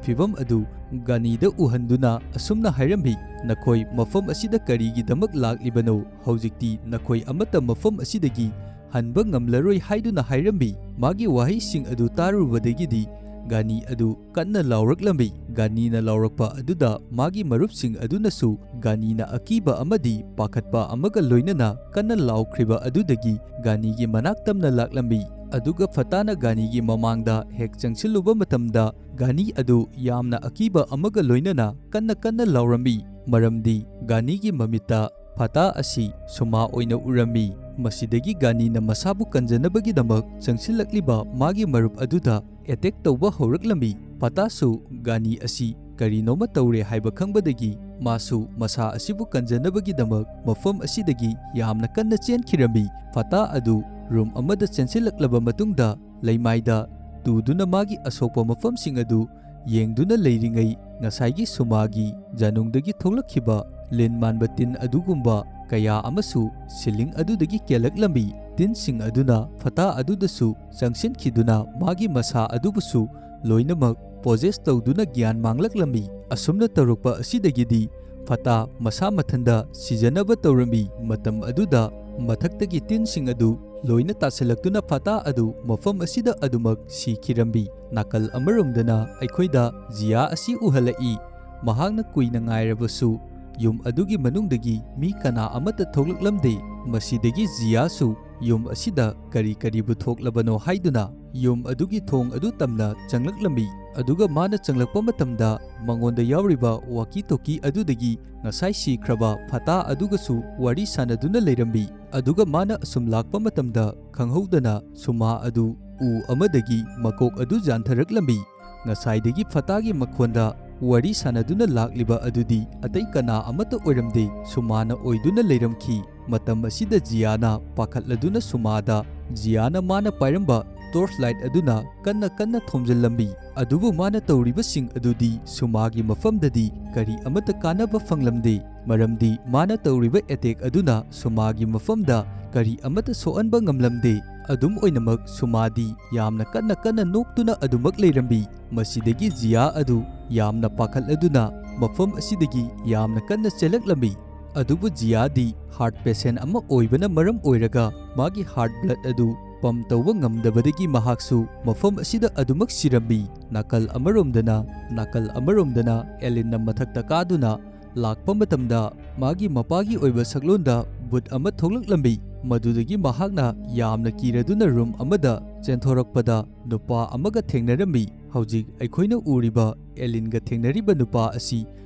ꯐꯤꯚꯝ ꯑꯗꯨ ꯒꯥꯅꯤꯗ ꯎꯍꯟꯗꯨꯅ ꯑꯁꯨꯝꯅ ꯍꯥꯏꯔꯝꯃꯤ, "ꯅꯈꯣꯏ ꯃꯐꯝ ꯑꯁꯤꯗ ꯀꯔꯤꯒꯤꯗꯃꯛ ꯂꯥꯛꯂꯤꯕꯅꯣ? ꯍꯧꯖꯤꯛꯇꯤ ꯅꯈꯣꯏ ꯑꯃꯠꯇ ꯃꯐꯝ ꯑꯁꯤꯗꯒꯤ ꯍꯟꯕ ꯉꯝꯂꯔꯣꯏ" ꯍꯥꯏꯗꯨꯅ ꯍꯥꯏꯔꯝꯃꯤ꯫ ꯃꯥꯒꯤ ꯋꯥꯍꯩꯁꯤꯡ ꯑꯗꯨ ꯇꯥꯔꯨꯕꯗꯒꯤꯗꯤ ꯒꯥꯅꯤ ꯑꯗꯨ ꯀꯟꯅ ꯂꯥꯎꯔꯛꯂꯝꯃꯤ꯫ ꯒꯥꯅꯤꯅ ꯂꯥꯎꯔꯛꯄ ꯑꯗꯨꯗ ꯃꯥꯒꯤ ꯃꯔꯨꯞꯁꯤꯡ ꯑꯗꯨꯅꯁꯨ ꯒꯥꯅꯤꯅ ꯑꯀꯤꯕ ꯑꯃꯗꯤ ꯄꯥꯈꯠꯄ ꯑꯃꯒ ꯂꯣꯏꯅꯅ ꯀꯟꯅ ꯂꯥꯎꯈ꯭ꯔꯤꯕ ꯑꯗꯨꯗꯒꯤ ꯒꯥꯅꯤꯒꯤ ꯃꯅꯥꯛ ꯇꯝꯅ ꯂꯥꯛꯂꯝꯃꯤ꯫ ꯑꯗꯨꯒ ꯐꯇꯥꯅ ꯒꯥꯅꯤꯒꯤ ꯃꯃꯥꯡꯗ ꯍꯦꯛ ꯆꯪꯁꯤꯜꯂꯨꯕ ꯃꯇꯝꯗ ꯒꯥꯅꯤ ꯑꯗꯨ ꯌꯥꯝꯅ ꯑꯀꯤꯕ ꯑꯃꯒ ꯂꯣꯏꯅꯅ ꯀꯟꯅ ꯀꯟꯅ ꯂꯥꯎꯔꯝꯃꯤ, ꯃꯔꯝꯗꯤ ꯒꯥꯅꯤꯒꯤ ꯃꯃꯤꯠꯇ ꯐꯇꯥ ꯑꯁꯤ ꯁꯨꯃꯥ ꯑꯣꯏꯅ ꯎꯔꯝꯃꯤ꯫ ꯃꯁꯤꯗꯒꯤ ꯒꯥꯅꯤꯅ ꯃꯁꯥꯕꯨ ꯀꯟꯖꯅꯕꯒꯤꯗꯃꯛ ꯆꯪꯁꯤꯜꯂꯛꯂꯤꯕ ꯃꯥꯒꯤ ꯃꯔꯨꯞ ꯑꯗꯨꯗ attack ꯇꯧꯕ ꯍꯧꯔꯛꯂꯝꯃꯤ꯫ ꯐꯇꯥꯁꯨ ꯒꯥꯅꯤ ꯑꯁꯤ ꯀꯔꯤꯅꯣꯃ ꯇꯧꯔꯦ ꯍꯥꯏꯕ ꯈꯪꯕꯗꯒꯤ ꯃꯥꯁꯨ ꯃꯁꯥ ꯑꯁꯤꯕꯨ ꯀꯟꯖꯅꯕꯒꯤꯗꯃꯛ ꯃꯐꯝ ꯑꯁꯤꯗꯒꯤ ꯌꯥꯝꯅ ꯀꯟꯅ ꯆꯦꯟꯈꯤꯔꯝꯃꯤ꯫ ꯐꯇꯥ ꯑꯗꯨ room ꯑꯃꯗ ꯆꯦꯟꯁꯤꯜꯂꯛꯂꯕ ꯃꯇꯨꯡꯗ ꯂꯩꯃꯥꯏꯗ ꯇꯨꯗꯨꯅ ꯃꯥꯒꯤ ꯑꯁꯣꯛꯄ ꯃꯐꯝꯁꯤꯡ ꯑꯗꯨ ꯌꯦꯡꯗꯨꯅ ꯂꯩꯔꯤꯉꯩ, ꯉꯁꯥꯏꯒꯤ ꯁꯨꯃꯥꯒꯤ ꯖꯥꯅꯨꯡꯗꯒꯤ ꯊꯣꯛꯂꯛꯈꯤꯕ ꯂꯤꯟ ꯃꯥꯟꯕ ꯇꯤꯟ ꯑꯗꯨꯒꯨꯝꯕ ꯀꯌꯥ ꯑꯃꯁꯨ ꯁꯤꯂꯤꯡ ꯑꯗꯨꯗꯒꯤ ꯀꯦꯜꯂꯛꯂꯝꯃꯤ꯫ ꯇꯤꯟꯁꯤꯡ ꯑꯗꯨꯅ ꯐꯇꯥ ꯑꯗꯨꯗꯁꯨ ꯆꯪꯁꯤꯟꯈꯤꯗꯨꯅ ꯃꯥꯒꯤ ꯃꯁꯥ ꯑꯗꯨꯕꯨꯁꯨ ꯂꯣꯏꯅꯃꯛ ꯄꯣꯖꯦꯁ ꯇꯧꯗꯨꯅ ꯒ꯭ꯌꯥꯟ ꯃꯥꯡꯂꯛꯂꯝꯃꯤ꯫ ꯑꯁꯨꯝꯅ ꯇꯧꯔꯛꯄ ꯑꯁꯤꯗꯒꯤꯗꯤ ꯐꯇꯥ ꯃꯁꯥ ꯃꯊꯟꯗ ꯁꯤꯖꯅꯕ ꯇꯧꯔꯝꯃꯤ꯫ ꯃꯇꯝ ꯑꯗꯨꯗ ꯃꯊꯛꯇꯒꯤ ꯇꯤꯟꯁꯤꯡ ꯑꯗꯨ ꯂꯣꯏꯅ ꯇꯥꯁꯤꯜꯂꯛꯇꯨꯅ ꯐꯇꯥ ꯑꯗꯨ ꯃꯐꯝ ꯑꯁꯤꯗ ꯑꯗꯨꯃꯛ ꯁꯤꯈꯤꯔꯝꯃꯤ꯫ ꯅꯥꯀꯜ ꯑꯃꯔꯣꯝꯗꯅ ꯑꯩꯈꯣꯏꯗ ꯖꯤꯌꯥ ꯑꯁꯤ ꯎꯍꯜꯂꯛꯏ꯫ ꯃꯍꯥꯛꯅ ꯀꯨꯏꯅ ꯉꯥꯏꯔꯕꯁꯨ ꯌꯨꯝ ꯑꯗꯨꯒꯤ ꯃꯅꯨꯡꯗꯒꯤ ꯃꯤ ꯀꯅꯥ ꯑꯃꯠꯇ ꯊꯣꯛꯂꯛꯂꯝꯗꯦ꯫ ꯃꯁꯤꯗꯒꯤ ꯖꯤꯌꯥꯁꯨ ꯌꯨꯝ ꯑꯁꯤꯗ ꯀꯔꯤ ꯀꯔꯤꯕꯨ ꯊꯣꯛꯂꯕꯅꯣ ꯍꯥꯏꯗꯨꯅ ꯌꯨꯝ ꯑꯗꯨꯒꯤ ꯊꯣꯡ ꯑꯗꯨ ꯇꯝꯅ ꯆꯪꯂꯛꯂꯝꯃꯤ꯫ ꯑꯗꯨꯒ ꯃꯥꯅ ꯆꯪꯂꯛꯄ ꯃꯇꯝꯗ ꯃꯉꯣꯟꯗ ꯌꯥꯎꯔꯤꯕ ꯋꯥꯀꯤ ꯇꯣꯀꯤ ꯑꯗꯨꯗꯒꯤ ꯉꯁꯥꯏ ꯁꯤꯈ꯭ꯔꯕ ꯐꯇꯥ ꯑꯗꯨꯒꯁꯨ ꯋꯥꯔꯤ ꯁꯥꯟꯅꯗꯨꯅ ꯂꯩꯔꯝꯃꯤ꯫ ꯑꯗꯨꯒ ꯃꯥꯅ ꯑꯁꯨꯝ ꯂꯥꯛꯄ ꯃꯇꯝꯗ ꯈꯪꯍꯧꯗꯅ ꯁꯨꯃꯥ ꯑꯗꯨ ꯎ ꯑꯃꯗꯒꯤ ꯃꯀꯣꯛ ꯑꯗꯨ ꯌꯥꯟꯊꯔꯛꯂꯝꯃꯤ꯫ ꯉꯁꯥꯏꯗꯒꯤ ꯐꯇꯥꯒꯤ ꯃꯈꯣꯟꯗ ꯋꯥꯔꯤ ꯁꯥꯟꯅꯗꯨꯅ ꯂꯥꯛꯂꯤꯕ ꯑꯗꯨꯗꯤ ꯑꯇꯩ ꯀꯅꯥ ꯑꯃꯠꯇ ꯑꯣꯏꯔꯝꯗꯦ, ꯁꯨꯃꯥꯅ ꯑꯣꯏꯗꯨꯅ ꯂꯩꯔꯝꯈꯤ꯫ ꯃꯇꯝ ꯑꯁꯤꯗ ꯖꯤꯌꯥꯅ ꯄꯥꯈꯠꯂꯗꯨꯅ ꯁꯨꯃꯥꯗ ꯖꯤꯌꯥꯅ ꯃꯥꯅ ꯄꯥꯏꯔꯝꯕ ꯇꯣꯔꯆ ꯂꯥꯏꯠ ꯑꯗꯨꯅ ꯀꯟꯅ ꯀꯟꯅ ꯊꯣꯝꯖꯤꯜꯂꯝꯃꯤ꯫ ꯑꯗꯨꯕꯨ ꯃꯥꯅ ꯇꯧꯔꯤꯕꯁꯤꯡ ꯑꯗꯨꯗꯤ ꯁꯨꯃꯥꯒꯤ ꯃꯐꯝꯗꯗꯤ ꯀꯔꯤ ꯑꯃꯠꯇ ꯀꯥꯟꯅꯕ ꯐꯪꯂꯝꯗꯦ, ꯃꯔꯝꯗꯤ ꯃꯥꯅ ꯇꯧꯔꯤꯕ ꯑꯦꯇꯦꯛ ꯑꯗꯨꯅ ꯁꯨꯃꯥꯒꯤ ꯃꯐꯝꯗ ꯀꯔꯤ ꯑꯃꯠꯇ ꯁꯣꯛꯍꯟꯕ ꯉꯝꯂꯝꯗꯦ꯫ ꯑꯗꯨꯝ ꯑꯣꯏꯅꯃꯛ ꯁꯨꯃꯥꯗꯤ ꯌꯥꯝꯅ ꯀꯟꯅ ꯀꯟꯅ ꯅꯣꯛꯇꯨꯅ ꯑꯗꯨꯃꯛ ꯂꯩꯔꯝꯃꯤ꯫ ꯃꯁꯤꯗꯒꯤ ꯖꯤꯌꯥ ꯑꯗꯨ ꯌꯥꯝꯅ ꯄꯥꯈꯠꯂꯗꯨꯅ ꯃꯐꯝ ꯑꯁꯤꯗꯒꯤ ꯌꯥꯝꯅ ꯀꯟꯅ ꯆꯦꯜꯂꯛꯂꯝꯃꯤ꯫ ꯑꯗꯨꯕꯨ ꯖꯤꯌꯥꯗꯤ ꯍꯥꯔꯠ ꯄꯦꯁꯦꯟ ꯑꯃ ꯑꯣꯏꯕꯅ ꯃꯔꯝ ꯑꯣꯏꯔꯒ ꯃꯥꯒꯤ ꯍꯥꯔꯠ ꯕ꯭ꯂꯗ ꯑꯗꯨ ꯄꯝ ꯇꯧꯕ ꯉꯝꯗꯕꯗꯒꯤ ꯃꯍꯥꯛꯁꯨ ꯃꯐꯝ ꯑꯁꯤꯗ ꯑꯗꯨꯃꯛ ꯁꯤꯔꯝꯃꯤ꯫ ꯅꯥꯀꯜ ꯑꯃꯔꯣꯝꯗꯅ, ꯅꯥꯀꯜ ꯑꯃꯔꯣꯝꯗꯅ ꯑꯦꯂꯤꯟꯅ ꯃꯊꯛꯇ ꯀꯥꯗꯨꯅ ꯂꯥꯛꯄ ꯃꯇꯝꯗ ꯃꯥꯒꯤ ꯃꯄꯥꯒꯤ ꯑꯣꯏꯕ ꯁꯛꯂꯣꯟꯗ ꯕꯨꯠ ꯑꯃ ꯊꯣꯛꯂꯛꯂꯝꯃꯤ꯫ ꯃꯗꯨꯗꯒꯤ ꯃꯍꯥꯛꯅ ꯌꯥꯝꯅ ꯀꯤꯔꯗꯨꯅ ꯔꯨꯝ ꯑꯃꯗ ꯆꯦꯟꯊꯣꯔꯛꯄꯗ ꯅꯨꯄꯥ ꯑꯃꯒ ꯊꯦꯡꯅꯔꯝꯃꯤ꯫ ꯍꯧꯖꯤꯛ ꯑꯩꯈꯣꯏꯅ ꯎꯔꯤꯕ ꯑꯦꯂꯤꯟꯒ ꯊꯦꯡꯅꯔꯤꯕ ꯅꯨꯄꯥ ꯑꯁꯤ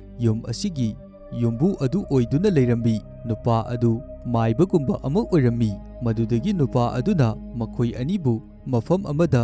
ꯌꯨꯝ ꯑꯁꯤꯒꯤ ꯌꯨꯝꯕꯨ ꯑꯗꯨ ꯑꯣꯏꯗꯨꯅ ꯂꯩꯔꯝꯃꯤ꯫ ꯅꯨꯄꯥ ꯑꯗꯨ ꯃꯥꯏꯕꯒꯨꯝꯕ ꯑꯃ ꯑꯣꯏꯔꯝꯃꯤ꯫ ꯃꯗꯨꯗꯒꯤ ꯅꯨꯄꯥ ꯑꯗꯨꯅ ꯃꯈꯣꯏ ꯑꯅꯤꯕꯨ ꯃꯐꯝ ꯑꯃꯗ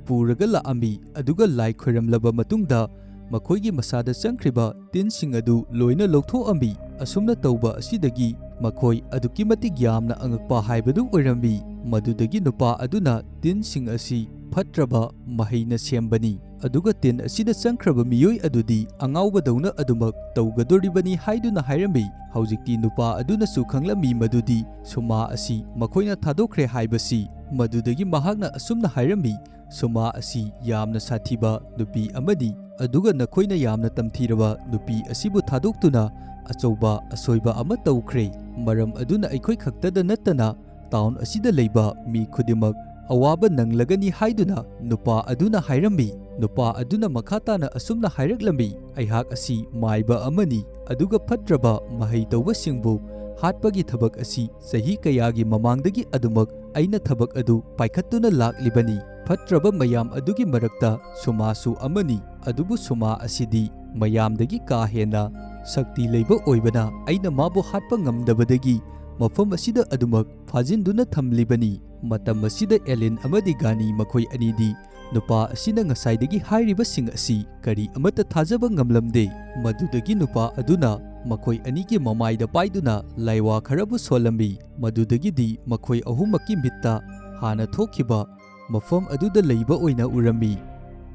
ꯄꯨꯔꯒ ꯂꯥꯛꯑꯝꯃꯤ, ꯑꯗꯨꯒ ꯂꯥꯏ ꯈꯣꯏꯔꯝꯂꯕ ꯃꯇꯨꯡꯗ ꯃꯈꯣꯏꯒꯤ ꯃꯁꯥꯗ ꯆꯪꯈ꯭ꯔꯤꯕ ꯇꯤꯟꯁꯤꯡ ꯑꯗꯨ ꯂꯣꯏꯅ ꯂꯧꯊꯣꯛꯑꯝꯃꯤ꯫ ꯑꯁꯨꯝꯅ ꯇꯧꯕ ꯑꯁꯤꯗꯒꯤ ꯃꯈꯣꯏ ꯑꯗꯨꯛꯀꯤ ꯃꯇꯤꯛ ꯌꯥꯝꯅ ꯑꯉꯛꯄ ꯍꯥꯏꯕꯗꯨ ꯑꯣꯏꯔꯝꯃꯤ꯫ ꯃꯗꯨꯗꯒꯤ ꯅꯨꯄꯥ ꯑꯗꯨꯅ ꯇꯤꯟꯁꯤꯡ ꯑꯁꯤ ꯐꯠꯇ꯭ꯔꯕ ꯃꯍꯩꯅ ꯁꯦꯝꯕꯅꯤ꯫ ꯑꯗꯨꯒ ꯇꯤꯟ ꯑꯁꯤꯗ ꯆꯪꯈ꯭ꯔꯕ ꯃꯤꯑꯣꯏ ꯑꯗꯨꯗꯤ ꯑꯉꯥꯎꯕꯗꯧꯅ ꯑꯗꯨꯃꯛ ꯇꯧꯒꯗꯣꯔꯤꯕꯅꯤ ꯍꯥꯏꯗꯨꯅ ꯍꯥꯏꯔꯝꯃꯤ꯫ ꯍꯧꯖꯤꯛꯇꯤ ꯅꯨꯄꯥ ꯑꯗꯨꯅꯁꯨ ꯈꯪꯂꯝꯃꯤ ꯃꯗꯨꯗꯤ ꯁꯨꯃꯥ ꯑꯁꯤ ꯃꯈꯣꯏꯅ ꯊꯥꯗꯣꯛꯈ꯭ꯔꯦ ꯍꯥꯏꯕꯁꯤ꯫ ꯃꯗꯨꯗꯒꯤ ꯃꯍꯥꯛꯅ ꯑꯁꯨꯝꯅ ꯍꯥꯏꯔꯝꯃꯤ, "ꯁꯨꯃꯥ ꯑꯁꯤ ꯌꯥꯝꯅ ꯁꯥꯊꯤꯕ ꯅꯨꯄꯤ ꯑꯃꯅꯤ, ꯑꯗꯨꯒ ꯅꯈꯣꯏꯅ ꯌꯥꯝꯅ ꯇꯝꯊꯤꯔꯕ ꯅꯨꯄꯤ ꯑꯁꯤꯕꯨ ꯊꯥꯗꯣꯛꯇꯨꯅ ꯑꯆꯧꯕ ꯑꯁꯣꯏꯕ ꯑꯃ ꯇꯧꯈ꯭ꯔꯦ꯫ ꯃꯔꯝ ꯑꯗꯨꯅ ꯑꯩꯈꯣꯏ ꯈꯛꯇꯗ ꯅꯠꯇꯅ ꯇꯥꯎꯟ ꯑꯁꯤꯗ ꯂꯩꯕ ꯃꯤ ꯈꯨꯗꯤꯡꯃꯛ ꯑꯋꯥꯕ ꯅꯪꯂꯒꯅꯤ" ꯍꯥꯏꯗꯨꯅ ꯅꯨꯄꯥ ꯑꯗꯨꯅ ꯍꯥꯏꯔꯝꯃꯤ꯫ ꯅꯨꯄꯥ ꯑꯗꯨꯅ ꯃꯈꯥ ꯇꯥꯅ ꯑꯁꯨꯝꯅ ꯍꯥꯏꯔꯛꯂꯝꯃꯤ, "ꯑꯩꯍꯥꯛ ꯑꯁꯤ ꯃꯥꯏꯕ ꯑꯃꯅꯤ, ꯑꯗꯨꯒ ꯐꯠꯇ꯭ꯔꯕ ꯃꯍꯩ ꯇꯧꯕꯁꯤꯡꯕꯨ ꯍꯥꯠꯄꯒꯤ ꯊꯕꯛ ꯑꯁꯤ ꯆꯍꯤ ꯀꯌꯥꯒꯤ ꯃꯃꯥꯡꯗꯒꯤ ꯑꯗꯨꯃꯛ ꯑꯩꯅ ꯊꯕꯛ ꯑꯗꯨ ꯄꯥꯏꯈꯠꯇꯨꯅ ꯂꯥꯛꯂꯤꯕꯅꯤ꯫ ꯐꯠꯇ꯭ꯔꯕ ꯃꯌꯥꯝ ꯑꯗꯨꯒꯤ ꯃꯔꯛꯇ ꯁꯨꯃꯥꯁꯨ ꯑꯃꯅꯤ, ꯑꯗꯨꯕꯨ ꯁꯨꯃꯥ ꯑꯁꯤꯗꯤ ꯃꯌꯥꯝꯗꯒꯤ ꯀꯥ ꯍꯦꯟꯅ ꯁꯛꯇꯤ ꯂꯩꯕ ꯑꯣꯏꯕꯅ ꯑꯩꯅ ꯃꯥꯕꯨ ꯍꯥꯠꯄ ꯉꯝꯗꯕꯗꯒꯤ ꯃꯐꯝ ꯑꯁꯤꯗ ꯑꯗꯨꯃꯛ ꯐꯥꯖꯤꯟꯗꯨꯅ ꯊꯝꯂꯤꯕꯅꯤ꯫" ꯃꯇꯝ ꯑꯁꯤꯗ ꯑꯦꯂꯤꯟ ꯑꯃꯗꯤ ꯒꯥꯅꯤ ꯃꯈꯣꯏ ꯑꯅꯤꯗꯤ ꯅꯨꯄꯥ ꯑꯁꯤꯅ ꯉꯁꯥꯏꯗꯒꯤ ꯍꯥꯏꯔꯤꯕꯁꯤꯡ ꯑꯁꯤ ꯀꯔꯤ ꯑꯃꯠꯇ ꯊꯥꯖꯕ ꯉꯝꯂꯝꯗꯦ꯫ ꯃꯗꯨꯗꯒꯤ ꯅꯨꯄꯥ ꯑꯗꯨꯅ ꯃꯈꯣꯏ ꯑꯅꯤꯒꯤ ꯃꯃꯥꯏꯗ ꯄꯥꯏꯗꯨꯅ ꯂꯥꯏꯋꯥ ꯈꯔꯕꯨ ꯁꯣꯜꯂꯝꯃꯤ꯫ ꯃꯗꯨꯗꯒꯤꯗꯤ ꯃꯈꯣꯏ ꯑꯍꯨꯝꯃꯛꯀꯤ ꯃꯤꯠꯇ ꯍꯥꯟꯅ ꯊꯣꯛꯈꯤꯕ ꯃꯐꯝ ꯑꯗꯨꯗ ꯂꯩꯕ ꯑꯣꯏꯅ ꯎꯔꯝꯃꯤ꯫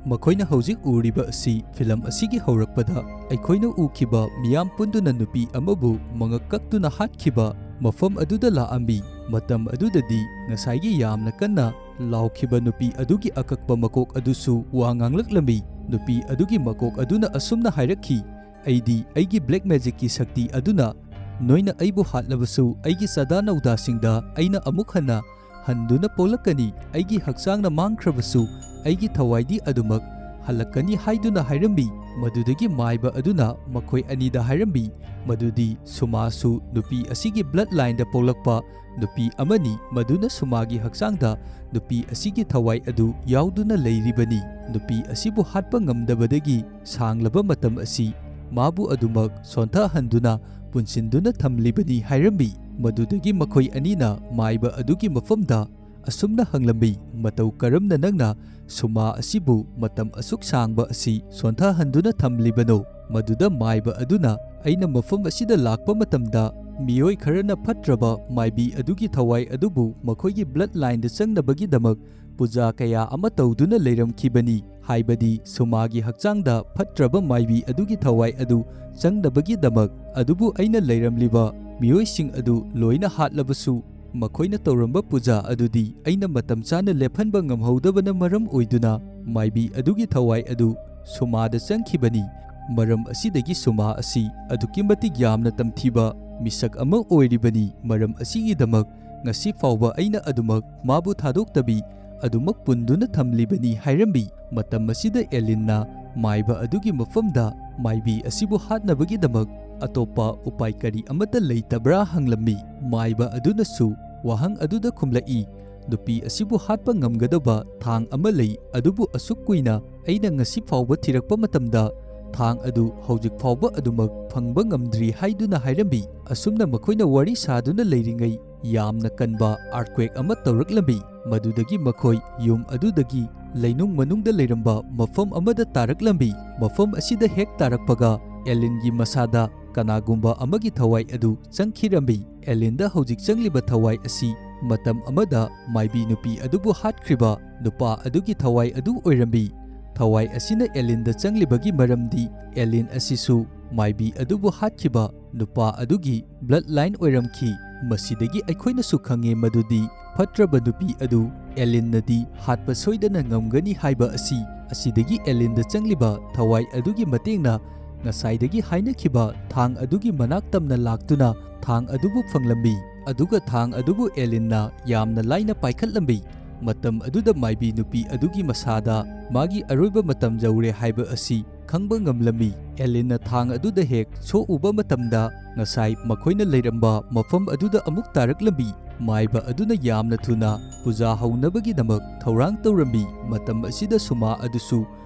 ꯃꯈꯣꯏꯅ ꯍꯧꯖꯤꯛ ꯎꯔꯤꯕ ꯑꯁꯤ ꯐꯤꯂꯝ ꯑꯁꯤꯒꯤ ꯍꯧꯔꯛꯄꯗ ꯑꯩꯈꯣꯏꯅ ꯎꯈꯤꯕ ꯃꯤꯌꯥꯝ ꯄꯨꯟꯗꯨꯅ ꯅꯨꯄꯤ ꯑꯃꯕꯨ ꯃꯉꯛ ꯀꯛꯇꯨꯅ ꯍꯥꯠꯈꯤꯕ ꯃꯐꯝ ꯑꯗꯨꯗ ꯂꯥꯛꯑꯝꯃꯤ꯫ ꯃꯇꯝ ꯑꯗꯨꯗꯗꯤ ꯉꯁꯥꯏꯒꯤ ꯌꯥꯝꯅ ꯀꯟꯅ ꯂꯥꯎꯈꯤꯕ ꯅꯨꯄꯤ ꯑꯗꯨꯒꯤ ꯑꯀꯛꯄ ꯃꯀꯣꯛ ꯑꯗꯨꯁꯨ ꯋꯥ ꯉꯥꯡꯂꯛꯂꯝꯃꯤ꯫ ꯅꯨꯄꯤ ꯑꯗꯨꯒꯤ ꯃꯀꯣꯛ ꯑꯗꯨꯅ ꯑꯁꯨꯝꯅ ꯍꯥꯏꯔꯛꯈꯤ, "ꯑꯩꯗꯤ ꯑꯩꯒꯤ ꯕ꯭ꯂꯦꯛ ꯃꯦꯖꯤꯛꯀꯤ ꯁꯛꯇꯤ ꯑꯗꯨꯅ ꯅꯣꯏꯅ ꯑꯩꯕꯨ ꯍꯥꯠꯂꯕꯁꯨ, ꯑꯩꯒꯤ ꯆꯥꯗꯥ ꯅꯧꯗꯥꯁꯤꯡꯗ ꯑꯩꯅ ꯑꯃꯨꯛ ꯍꯟꯅ ꯍꯟꯗꯨꯅ ꯄꯣꯛꯂꯛꯀꯅꯤ꯫ ꯑꯩꯒꯤ ꯍꯛꯆꯥꯡꯅ ꯃꯥꯡꯈ꯭ꯔꯕꯁꯨ, ꯑꯩꯒꯤ ꯊꯋꯥꯏꯗꯤ ꯑꯗꯨꯃꯛ ꯍꯜꯂꯛꯀꯅꯤ" ꯍꯥꯏꯗꯨꯅ ꯍꯥꯏꯔꯝꯃꯤ꯫ ꯃꯗꯨꯗꯒꯤ ꯃꯥꯏꯕ ꯑꯗꯨꯅ ꯃꯈꯣꯏ ꯑꯅꯤꯗ ꯍꯥꯏꯔꯝꯃꯤ ꯃꯗꯨꯗꯤ ꯁꯨꯃꯥꯁꯨ ꯅꯨꯄꯤ ꯑꯁꯤꯒꯤ ꯕ꯭ꯂꯠ ꯂꯥꯏꯟꯗ ꯄꯣꯛꯂꯛꯄ ꯅꯨꯄꯤ ꯑꯃꯅꯤ, ꯃꯗꯨꯅ ꯁꯨꯃꯥꯒꯤ ꯍꯛꯆꯥꯡꯗ ꯅꯨꯄꯤ ꯑꯁꯤꯒꯤ ꯊꯋꯥꯏ ꯑꯗꯨ ꯌꯥꯎꯗꯨꯅ ꯂꯩꯔꯤꯕꯅꯤ꯫ ꯅꯨꯄꯤ ꯑꯁꯤꯕꯨ ꯍꯥꯠꯄ ꯉꯝꯗꯕꯗꯒꯤ ꯁꯥꯡꯂꯕ ꯃꯇꯝ ꯑꯁꯤ ꯃꯥꯕꯨ ꯑꯗꯨꯃꯛ ꯁꯣꯟꯊꯍꯟꯗꯨꯅ ꯄꯨꯟꯁꯤꯟꯗꯨꯅ ꯊꯝꯂꯤꯕꯅꯤ ꯍꯥꯏꯔꯝꯃꯤ꯫ ꯃꯗꯨꯗꯒꯤ ꯃꯈꯣꯏ ꯑꯅꯤꯅ ꯃꯥꯏꯕ ꯑꯗꯨꯒꯤ ꯃꯐꯝꯗ ꯑꯁꯨꯝꯅ ꯍꯪꯂꯝꯃꯤ, "ꯃꯇꯧ ꯀꯔꯝꯅ ꯅꯪꯅ ꯁꯨꯃꯥ ꯑꯁꯤꯕꯨ ꯃꯇꯝ ꯑꯁꯨꯛ ꯁꯥꯡꯕ ꯑꯁꯤ ꯁꯣꯟꯊꯍꯟꯗꯨꯅ ꯊꯝꯂꯤꯕꯅꯣ?" ꯃꯗꯨꯗ ꯃꯥꯏꯕ ꯑꯗꯨꯅ, "ꯑꯩꯅ ꯃꯐꯝ ꯑꯁꯤꯗ ꯂꯥꯛꯄ ꯃꯇꯝꯗ ꯃꯤꯑꯣꯏ ꯈꯔꯅ ꯐꯠꯇ꯭ꯔꯕ ꯃꯥꯏꯕꯤ ꯑꯗꯨꯒꯤ ꯊꯋꯥꯏ ꯑꯗꯨꯕꯨ ꯃꯈꯣꯏꯒꯤ blood lineꯗ ꯆꯪꯅꯕꯒꯤꯗꯃꯛ ꯄꯨꯖꯥ ꯀꯌꯥ ꯑꯃ ꯇꯧꯗꯨꯅ ꯂꯩꯔꯝꯈꯤꯕꯅꯤ, ꯍꯥꯏꯕꯗꯤ ꯁꯨꯃꯥꯒꯤ ꯍꯛꯆꯥꯡꯗ ꯐꯠꯇ꯭ꯔꯕ ꯃꯥꯏꯕꯤ ꯑꯗꯨꯒꯤ ꯊꯋꯥꯏ ꯑꯗꯨ ꯆꯪꯅꯕꯒꯤꯗꯃꯛ꯫ ꯑꯗꯨꯕꯨ ꯑꯩꯅ ꯂꯩꯔꯝꯂꯤꯕ ꯃꯤꯑꯣꯏꯁꯤꯡ ꯑꯗꯨ ꯂꯣꯏꯅ ꯍꯥꯠꯂꯕꯁꯨ, ꯃꯈꯣꯏꯅ ꯇꯧꯔꯝꯕ ꯄꯨꯖꯥ ꯑꯗꯨꯗꯤ ꯑꯩꯅ ꯃꯇꯝ ꯆꯥꯅ ꯂꯦꯞꯍꯟꯕ ꯉꯝꯍꯧꯗꯕꯅ ꯃꯔꯝ ꯑꯣꯏꯗꯨꯅ ꯃꯥꯏꯕꯤ ꯑꯗꯨꯒꯤ ꯊꯋꯥꯏ ꯑꯗꯨ ꯁꯨꯃꯥꯗ ꯆꯪꯈꯤꯕꯅꯤ꯫ ꯃꯔꯝ ꯑꯁꯤꯗꯒꯤ ꯁꯨꯃꯥ ꯑꯁꯤ ꯑꯗꯨꯛꯀꯤ ꯃꯇꯤꯛ ꯌꯥꯝꯅ ꯇꯝꯊꯤꯕ ꯃꯤꯁꯛ ꯑꯃ ꯑꯣꯏꯔꯤꯕꯅꯤ꯫ ꯃꯔꯝ ꯑꯁꯤꯒꯤꯗꯃꯛ ꯉꯁꯤ ꯐꯥꯎꯕ ꯑꯩꯅ ꯑꯗꯨꯃꯛ ꯃꯥꯕꯨ ꯊꯥꯗꯣꯛꯇꯕꯤ ꯑꯗꯨꯃꯛ ꯄꯨꯟꯗꯨꯅ ꯊꯝꯂꯤꯕꯅꯤ ꯍꯥꯏꯔꯝꯃꯤ꯫ ꯃꯇꯝ ꯑꯁꯤꯗ ꯑꯦꯂꯤꯟꯅ ꯃꯥꯏꯕ ꯑꯗꯨꯒꯤ ꯃꯐꯝꯗ ꯃꯥꯏꯕꯤ ꯑꯁꯤꯕꯨ ꯍꯥꯠꯅꯕꯒꯤꯗꯃꯛ ꯑꯇꯣꯞꯄ ꯎꯄꯥꯏ ꯀꯔꯤ ꯑꯃꯠꯇ ꯂꯩꯇꯕ꯭ꯔꯥ ꯍꯪꯂꯝꯃꯤ꯫ ꯃꯥꯏꯕ ꯑꯗꯨꯅꯁꯨ ꯋꯥꯍꯪ ꯑꯗꯨꯗ ꯈꯨꯝꯂꯛꯏ, "ꯅꯨꯄꯤ ꯑꯁꯤꯕꯨ ꯍꯥꯠꯄ ꯉꯝꯒꯗꯕ ꯊꯥꯡ ꯑꯃ ꯂꯩ, ꯑꯗꯨꯕꯨ ꯑꯁꯨꯛ ꯀꯨꯏꯅ ꯑꯩꯅ ꯉꯁꯤ ꯐꯥꯎꯕ ꯊꯤꯔꯛꯄ ꯃꯇꯝꯗ ꯊꯥꯡ ꯑꯗꯨ ꯍꯧꯖꯤꯛ ꯐꯥꯎꯕ ꯑꯗꯨꯃꯛ ꯐꯪꯕ ꯉꯝꯗ꯭ꯔꯤ" ꯍꯥꯏꯗꯨꯅ ꯍꯥꯏꯔꯝꯃꯤ꯫ ꯑꯁꯨꯝꯅ ꯃꯈꯣꯏꯅ ꯋꯥꯔꯤ ꯁꯥꯗꯨꯅ ꯂꯩꯔꯤꯉꯩ, ꯌꯥꯝꯅ ꯀꯟꯕ earthquake ꯑꯃ ꯇꯧꯔꯛꯂꯝꯃꯤ꯫ ꯃꯗꯨꯗꯒꯤ ꯃꯈꯣꯏ ꯌꯨꯝ ꯑꯗꯨꯗꯒꯤ ꯂꯩꯅꯨꯡ ꯃꯅꯨꯡꯗ ꯂꯩꯔꯝꯕ ꯃꯐꯝ ꯑꯃꯗ ꯇꯥꯔꯛꯂꯝꯃꯤ꯫ ꯃꯐꯝ ꯑꯁꯤꯗ ꯍꯦꯛ ꯇꯥꯔꯛꯄꯒ, ꯑꯦꯂꯤꯟꯒꯤ ꯃꯁꯥꯗ ꯀꯅꯥꯒꯨꯝꯕ ꯑꯃꯒꯤ ꯊꯋꯥꯏ ꯑꯗꯨ ꯆꯪꯈꯤꯔꯝꯃꯤ꯫ ꯑꯦꯂꯤꯟꯗ ꯍꯧꯖꯤꯛ ꯆꯪꯂꯤꯕ ꯊꯋꯥꯏ ꯑꯁꯤ ꯃꯇꯝ ꯑꯃꯗ ꯃꯥꯏꯕꯤ ꯅꯨꯄꯤ ꯑꯗꯨꯕꯨ ꯍꯥꯠꯈ꯭ꯔꯤꯕ ꯅꯨꯄꯥ ꯑꯗꯨꯒꯤ ꯊꯋꯥꯏ ꯑꯗꯨ ꯑꯣꯏꯔꯝꯃꯤ꯫ ꯊꯋꯥꯏ ꯑꯁꯤꯅ ꯑꯦꯂꯤꯟꯗ ꯆꯪꯂꯤꯕꯒꯤ ꯃꯔꯝꯗꯤ, ꯑꯦꯂꯤꯟ ꯑꯁꯤꯁꯨ ꯃꯥꯏꯕꯤ ꯑꯗꯨꯕꯨ ꯍꯥꯠꯈꯤꯕ ꯅꯨꯄꯥ ꯑꯗꯨꯒꯤ blood line ꯑꯣꯏꯔꯝꯈꯤ꯫ ꯃꯁꯤꯗꯒꯤ ꯑꯩꯈꯣꯏꯅꯁꯨ ꯈꯪꯉꯦ ꯃꯗꯨꯗꯤ ꯐꯠꯇ꯭ꯔꯕ ꯅꯨꯄꯤ ꯑꯗꯨ ꯑꯦꯂꯤꯟꯅꯗꯤ ꯍꯥꯠꯄ ꯁꯣꯏꯗꯅ ꯉꯝꯒꯅꯤ ꯍꯥꯏꯕ ꯑꯁꯤ꯫ ꯑꯁꯤꯗꯒꯤ ꯑꯦꯂꯤꯟꯗ ꯆꯪꯂꯤꯕ ꯊꯋꯥꯏ ꯑꯗꯨꯒꯤ ꯃꯇꯦꯡꯅ ꯉꯁꯥꯏꯗꯒꯤ ꯍꯥꯏꯅꯈꯤꯕ ꯊꯥꯡ ꯑꯗꯨꯒꯤ ꯃꯅꯥꯛ ꯇꯝꯅ ꯂꯥꯛꯇꯨꯅ ꯊꯥꯡ ꯑꯗꯨꯕꯨ ꯐꯪꯂꯝꯃꯤ꯫ ꯑꯗꯨꯒ ꯊꯥꯡ ꯑꯗꯨꯕꯨ ꯑꯦꯂꯤꯟꯅ ꯌꯥꯝꯅ ꯂꯥꯏꯅ ꯄꯥꯏꯈꯠꯂꯝꯃꯤ꯫ ꯃꯇꯝ ꯑꯗꯨꯗ ꯃꯥꯏꯕꯤ ꯅꯨꯄꯤ ꯑꯗꯨꯒꯤ ꯃꯁꯥꯗ ꯃꯥꯒꯤ ꯑꯔꯣꯏꯕ ꯃꯇꯝ ꯌꯧꯔꯦ ꯍꯥꯏꯕ ꯑꯁꯤ ꯈꯪꯕ ꯉꯝꯂꯝꯃꯤ꯫ ꯑꯦꯂꯤꯟꯅ ꯊꯥꯡ ꯑꯗꯨꯗ ꯍꯦꯛ ꯁꯣꯛꯎꯕ ꯃꯇꯝꯗ, ꯉꯁꯥꯏ ꯃꯈꯣꯏꯅ ꯂꯩꯔꯝꯕ ꯃꯐꯝ ꯑꯗꯨꯗ ꯑꯃꯨꯛ ꯇꯥꯔꯛꯂꯝꯃꯤ꯫ ꯃꯥꯏꯕ ꯑꯗꯨꯅ ꯌꯥꯝꯅ ꯊꯨꯅ ꯄꯨꯖꯥ ꯍꯧꯅꯕꯒꯤꯗꯃꯛ ꯊꯧꯔꯥꯡ ꯇꯧꯔꯝꯃꯤ꯫ ꯃꯇꯝ ꯑꯁꯤꯗ ꯁꯨꯃꯥ ꯑꯗꯨꯁꯨ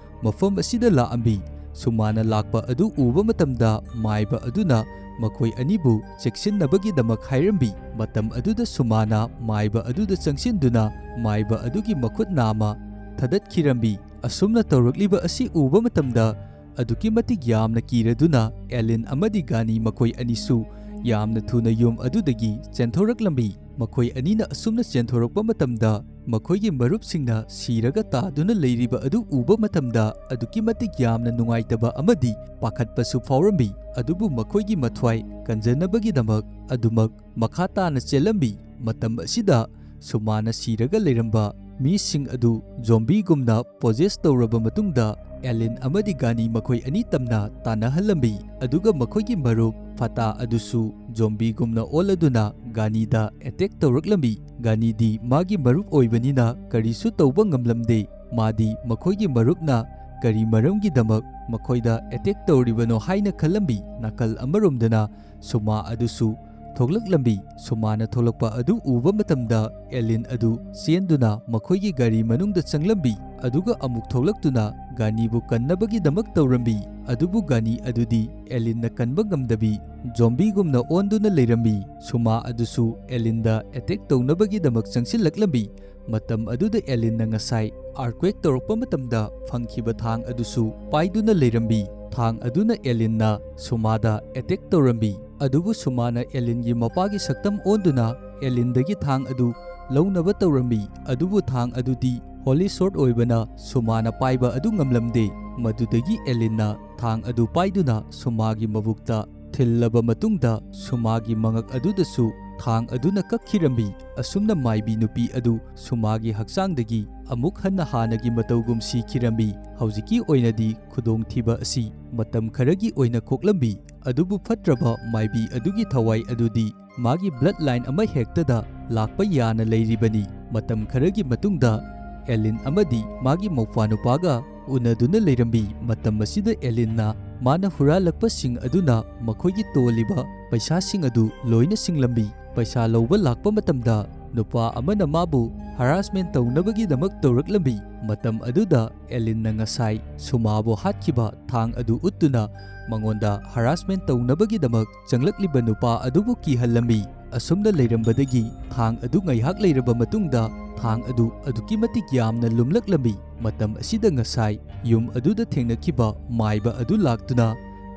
ꯃꯐꯝ ꯑꯁꯤꯗ ꯂꯥꯛꯑꯝꯃꯤ꯫ ꯁꯨꯃꯥꯅ ꯂꯥꯛꯄ ꯑꯗꯨ ꯎꯕ ꯃꯇꯝꯗ, ꯃꯥꯏꯕ ꯑꯗꯨꯅ ꯃꯈꯣꯏ ꯑꯅꯤꯕꯨ ꯆꯦꯛꯁꯤꯟꯅꯕꯒꯤꯗꯃꯛ ꯍꯥꯏꯔꯝꯃꯤ꯫ ꯃꯇꯝ ꯑꯗꯨꯗ ꯁꯨꯃꯥꯅ ꯃꯥꯏꯕ ꯑꯗꯨꯗ ꯆꯪꯁꯤꯟꯗꯨꯅ ꯃꯥꯏꯕ ꯑꯗꯨꯒꯤ ꯃꯈꯨꯠ ꯅꯥꯝꯃ ꯊꯗꯠꯈꯤꯔꯝꯃꯤ꯫ ꯑꯁꯨꯝꯅ ꯇꯧꯔꯛꯂꯤꯕ ꯑꯁꯤ ꯎꯕ ꯃꯇꯝꯗ, ꯑꯗꯨꯛꯀꯤ ꯃꯇꯤꯛ ꯌꯥꯝꯅ ꯀꯤꯔꯗꯨꯅ ꯑꯦꯂꯤꯟ ꯑꯃꯗꯤ ꯒꯥꯅꯤ ꯃꯈꯣꯏ ꯑꯅꯤꯁꯨ ꯌꯥꯝꯅ ꯊꯨꯅ ꯌꯨꯝ ꯑꯗꯨꯗꯒꯤ ꯆꯦꯟꯊꯣꯔꯛꯂꯝꯃꯤ꯫ ꯃꯈꯣꯏ ꯑꯅꯤꯅ ꯑꯁꯨꯝꯅ ꯆꯦꯟꯊꯣꯔꯛꯄ ꯃꯇꯝꯗ, ꯃꯈꯣꯏꯒꯤ ꯃꯔꯨꯞꯁꯤꯡꯅ ꯁꯤꯔꯒ ꯇꯥꯗꯨꯅ ꯂꯩꯔꯤꯕ ꯑꯗꯨ ꯎꯕ ꯃꯇꯝꯗ, ꯑꯗꯨꯛꯀꯤ ꯃꯇꯤꯛ ꯌꯥꯝꯅ ꯅꯨꯡꯉꯥꯏꯇꯕ ꯑꯃꯗꯤ ꯄꯥꯈꯠꯄꯁꯨ ꯐꯥꯎꯔꯝꯃꯤ꯫ ꯑꯗꯨꯕꯨ ꯃꯈꯣꯏꯒꯤ ꯃꯊ꯭ꯋꯥꯏ ꯀꯟꯖꯅꯕꯒꯤꯗꯃꯛ ꯑꯗꯨꯃꯛ ꯃꯈꯥ ꯇꯥꯅ ꯆꯦꯜꯂꯝꯃꯤ꯫ ꯃꯇꯝ ꯑꯁꯤꯗ ꯁꯨꯃꯥꯅ ꯁꯤꯔꯒ ꯂꯩꯔꯝꯕ ꯃꯤꯁꯤꯡ ꯑꯗꯨ ꯖꯣꯝꯕꯤꯒꯨꯝꯅ ꯄꯣꯖꯦꯁ ꯇꯧꯔꯕ ꯃꯇꯨꯡꯗ, ꯑꯦꯂꯤꯟ ꯑꯃꯗꯤ ꯒꯥꯅꯤ ꯃꯈꯣꯏ ꯑꯅꯤ ꯇꯝꯅ ꯇꯥꯟꯅꯍꯜꯂꯝꯃꯤ꯫ ꯑꯗꯨꯒ ꯃꯈꯣꯏꯒꯤ ꯃꯔꯨꯞ ꯐꯇꯥ ꯑꯗꯨꯁꯨ ꯖꯣꯝꯕꯤꯒꯨꯝꯅ ꯑꯣꯜꯂꯗꯨꯅ ꯒꯥꯅꯤꯗ ꯑꯦꯇꯦꯛ ꯇꯧꯔꯛꯂꯝꯃꯤ꯫ ꯒꯥꯅꯤꯗꯤ ꯃꯥꯒꯤ ꯃꯔꯨꯞ ꯑꯣꯏꯕꯅꯤꯅ ꯀꯔꯤꯁꯨ ꯇꯧꯕ ꯉꯝꯂꯝꯗꯦ꯫ ꯃꯥꯗꯤ ꯃꯈꯣꯏꯒꯤ ꯃꯔꯨꯞꯅ ꯀꯔꯤ ꯃꯔꯝꯒꯤꯗꯃꯛ ꯃꯈꯣꯏꯗ ꯑꯦꯇꯦꯛ ꯇꯧꯔꯤꯕꯅꯣ ꯍꯥꯏꯅ ꯈꯜꯂꯝꯃꯤ꯫ ꯅꯥꯀꯜ ꯑꯃꯔꯣꯝꯗꯅ ꯁꯨꯃꯥ ꯑꯗꯨꯁꯨ ꯊꯣꯛꯂꯛꯂꯝꯃꯤ꯫ ꯁꯨꯃꯥꯅ ꯊꯣꯛꯂꯛꯄ ꯑꯗꯨ ꯎꯕ ꯃꯇꯝꯗ, ꯑꯦꯂꯤꯟ ꯑꯗꯨ ꯆꯦꯟꯗꯨꯅ ꯃꯈꯣꯏꯒꯤ ꯒꯥꯔꯤ ꯃꯅꯨꯡꯗ ꯆꯪꯂꯝꯃꯤ, ꯑꯗꯨꯒ ꯑꯃꯨꯛ ꯊꯣꯛꯂꯛꯇꯨꯅ ꯒꯥꯅꯤꯕꯨ ꯀꯟꯅꯕꯒꯤꯗꯃꯛ ꯇꯧꯔꯝꯃꯤ꯫ ꯑꯗꯨꯕꯨ ꯒꯥꯅꯤ ꯑꯗꯨꯗꯤ ꯑꯦꯂꯤꯟꯅ ꯀꯟꯕ ꯉꯝꯗꯕꯤ ꯖꯣꯝꯕꯤꯒꯨꯝꯅ ꯑꯣꯟꯗꯨꯅ ꯂꯩꯔꯝꯃꯤ꯫ ꯁꯨꯃꯥ ꯑꯗꯨꯁꯨ ꯑꯦꯂꯤꯟꯗ ꯑꯦꯇꯦꯛ ꯇꯧꯅꯕꯒꯤꯗꯃꯛ ꯆꯪꯁꯤꯜꯂꯛꯂꯝꯃꯤ꯫ ꯃꯇꯝ ꯑꯗꯨꯗ ꯑꯦꯂꯤꯟꯅ ꯉꯁꯥꯏ ꯑꯥꯔꯀ꯭ꯋꯦꯛ ꯇꯧꯔꯛꯄ ꯃꯇꯝꯗ ꯐꯪꯈꯤꯕ ꯊꯥꯡ ꯑꯗꯨꯁꯨ ꯄꯥꯏꯗꯨꯅ ꯂꯩꯔꯝꯃꯤ꯫ ꯊꯥꯡ ꯑꯗꯨꯅ ꯑꯦꯂꯤꯟꯅ ꯁꯨꯃꯥꯗ ꯑꯦꯇꯦꯛ ꯇꯧꯔꯝꯃꯤ꯫ ꯑꯗꯨꯕꯨ ꯁꯨꯃꯥꯅ ꯑꯦꯂꯤꯟꯒꯤ ꯃꯄꯥꯒꯤ ꯁꯛꯇꯝ ꯑꯣꯟꯗꯨꯅ ꯑꯦꯂꯤꯟꯗꯒꯤ ꯊꯥꯡ ꯑꯗꯨ ꯂꯧꯅꯕ ꯇꯧꯔꯝꯃꯤ꯫ ꯑꯗꯨꯕꯨ ꯊꯥꯡ ꯑꯗꯨꯗꯤ ꯍꯣꯂꯤ ꯁꯣꯔꯠ ꯑꯣꯏꯕꯅ ꯁꯨꯃꯥꯅ ꯄꯥꯏꯕ ꯑꯗꯨ ꯉꯝꯂꯝꯗꯦ꯫ ꯃꯗꯨꯗꯒꯤ ꯑꯦꯂꯤꯟꯅ ꯊꯥꯡ ꯑꯗꯨ ꯄꯥꯏꯗꯨꯅ ꯁꯨꯃꯥꯒꯤ ꯃꯕꯨꯛꯇ ꯊꯤꯜꯂꯕ ꯃꯇꯨꯡꯗ, ꯁꯨꯃꯥꯒꯤ ꯃꯉꯛ ꯑꯗꯨꯗꯁꯨ ꯊꯥꯡ ꯑꯗꯨꯅ ꯀꯛꯈꯤꯔꯝꯃꯤ꯫ ꯑꯁꯨꯝꯅ ꯃꯥꯏꯕꯤ ꯅꯨꯄꯤ ꯑꯗꯨ ꯁꯨꯃꯥꯒꯤ ꯍꯛꯆꯥꯡꯗꯒꯤ ꯑꯃꯨꯛ ꯍꯟꯅ ꯍꯥꯟꯅꯒꯤ ꯃꯇꯧꯒꯨꯝ ꯁꯤꯈꯤꯔꯝꯃꯤ꯫ ꯍꯧꯖꯤꯛꯀꯤ ꯑꯣꯏꯅꯗꯤ ꯈꯨꯗꯣꯡꯊꯤꯕ ꯑꯁꯤ ꯃꯇꯝ ꯈꯔꯒꯤ ꯑꯣꯏꯅ ꯀꯣꯛꯂꯝꯃꯤ꯫ ꯑꯗꯨꯕꯨ ꯐꯠꯇ꯭ꯔꯕ ꯃꯥꯏꯕꯤ ꯑꯗꯨꯒꯤ ꯊꯋꯥꯏ ꯑꯗꯨꯗꯤ ꯃꯥꯒꯤ ꯕ꯭ꯂꯗ ꯂꯥꯏꯟ ꯑꯃ ꯍꯦꯛꯇꯗ ꯂꯥꯛꯄ ꯌꯥꯅ ꯂꯩꯔꯤꯕꯅꯤ꯫ ꯃꯇꯝ ꯈꯔꯒꯤ ꯃꯇꯨꯡꯗ, ꯑꯦꯂꯤꯟ ꯑꯃꯗꯤ ꯃꯥꯒꯤ ꯃꯧꯄ꯭ꯋꯥꯅꯨꯄꯥꯒ ꯎꯅꯗꯨꯅ ꯂꯩꯔꯝꯃꯤ꯫ ꯃꯇꯝ ꯑꯁꯤꯗ ꯑꯦꯂꯤꯟꯅ ꯃꯥꯅ ꯍꯨꯔꯥꯜꯂꯛꯄꯁꯤꯡ ꯑꯗꯨꯅ ꯃꯈꯣꯏꯒꯤ ꯇꯣꯜꯂꯤꯕ ꯄꯩꯁꯥꯁꯤꯡ ꯑꯗꯨ ꯂꯣꯏꯅ ꯁꯤꯡꯂꯝꯃꯤ꯫ ꯄꯩꯁꯥ ꯂꯧꯕ ꯂꯥꯛꯄ ꯃꯇꯝꯗ, ꯅꯨꯄꯥ ꯑꯃꯅ ꯃꯥꯕꯨ ꯍꯔꯥꯁꯃꯦꯟ ꯇꯧꯅꯕꯒꯤꯗꯃꯛ ꯇꯧꯔꯛꯂꯝꯃꯤ꯫ ꯃꯇꯝ ꯑꯗꯨꯗ ꯑꯦꯂꯤꯟꯅ ꯉꯁꯥꯏ ꯁꯨꯃꯥꯕꯨ ꯍꯥꯠꯈꯤꯕ ꯊꯥꯡ ꯑꯗꯨ ꯎꯠꯇꯨꯅ ꯃꯉꯣꯟꯗ ꯍꯔꯥꯁꯃꯦꯟ ꯇꯧꯅꯕꯒꯤꯗꯃꯛ ꯆꯪꯂꯛꯂꯤꯕ ꯅꯨꯄꯥ ꯑꯗꯨꯕꯨ ꯀꯤꯍꯜꯂꯝꯃꯤ꯫ ꯑꯁꯨꯝꯅ ꯂꯩꯔꯝꯕꯗꯒꯤ ꯊꯥꯡ ꯑꯗꯨ ꯉꯥꯏꯍꯥꯛ ꯂꯩꯔꯕ ꯃꯇꯨꯡꯗ ꯊꯥꯡ ꯑꯗꯨ ꯑꯗꯨꯛꯀꯤ ꯃꯇꯤꯛ ꯌꯥꯝꯅ ꯂꯨꯝꯂꯛꯂꯝꯃꯤ꯫ ꯃꯇꯝ ꯑꯁꯤꯗ ꯉꯁꯥꯏ ꯌꯨꯝ ꯑꯗꯨꯗ ꯊꯦꯡꯅꯈꯤꯕ ꯃꯥꯏꯕ ꯑꯗꯨ ꯂꯥꯛꯇꯨꯅ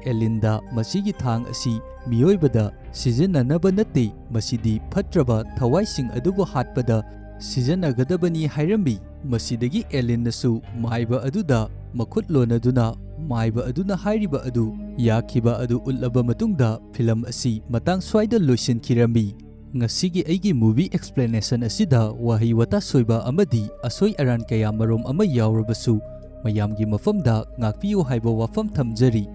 ꯑꯦꯂꯤꯟꯗ ꯃꯁꯤꯒꯤ ꯊꯥꯡ ꯑꯁꯤ ꯃꯤꯑꯣꯏꯕꯗ ꯁꯤꯖꯤꯟꯅꯅꯕ ꯅꯠꯇꯦ, ꯃꯁꯤꯗꯤ ꯐꯠꯇ꯭ꯔꯕ ꯊꯋꯥꯏꯁꯤꯡ ꯑꯗꯨꯕꯨ ꯍꯥꯠꯄꯗ ꯁꯤꯖꯤꯟꯅꯒꯗꯕꯅꯤ ꯍꯥꯏꯔꯝꯃꯤ꯫ ꯃꯁꯤꯗꯒꯤ ꯑꯦꯂꯤꯟꯅꯁꯨ ꯃꯥꯏꯕ ꯑꯗꯨꯗ ꯃꯈꯨꯠ ꯂꯣꯟꯅꯗꯨꯅ ꯃꯥꯏꯕ ꯑꯗꯨꯅ ꯍꯥꯏꯔꯤꯕ ꯑꯗꯨ ꯌꯥꯈꯤꯕ ꯑꯗꯨ ꯎꯠꯂꯕ ꯃꯇꯨꯡꯗ ꯐꯤꯂꯝ ꯑꯁꯤ ꯃꯇꯥꯡ ꯁ꯭ꯋꯥꯏꯗ ꯂꯣꯏꯁꯤꯟꯈꯤꯔꯝꯃꯤ꯫ ꯉꯁꯤꯒꯤ ꯑꯩꯒꯤ movie explanation ꯑꯁꯤꯗ ꯋꯥꯍꯩ ꯋꯥꯇꯥ ꯁꯣꯏꯕ ꯑꯃꯗꯤ ꯑꯁꯣꯏ ꯑꯔꯥꯟ ꯀꯌꯥ ꯃꯔꯨꯝ ꯑꯃ ꯌꯥꯎꯔꯕꯁꯨ ꯃꯌꯥꯝꯒꯤ ꯃꯐꯝꯗ ꯉꯥꯛꯄꯤꯌꯨ ꯍꯥꯏꯕ ꯋꯥꯐꯝ ꯊꯝꯖꯔꯤ꯫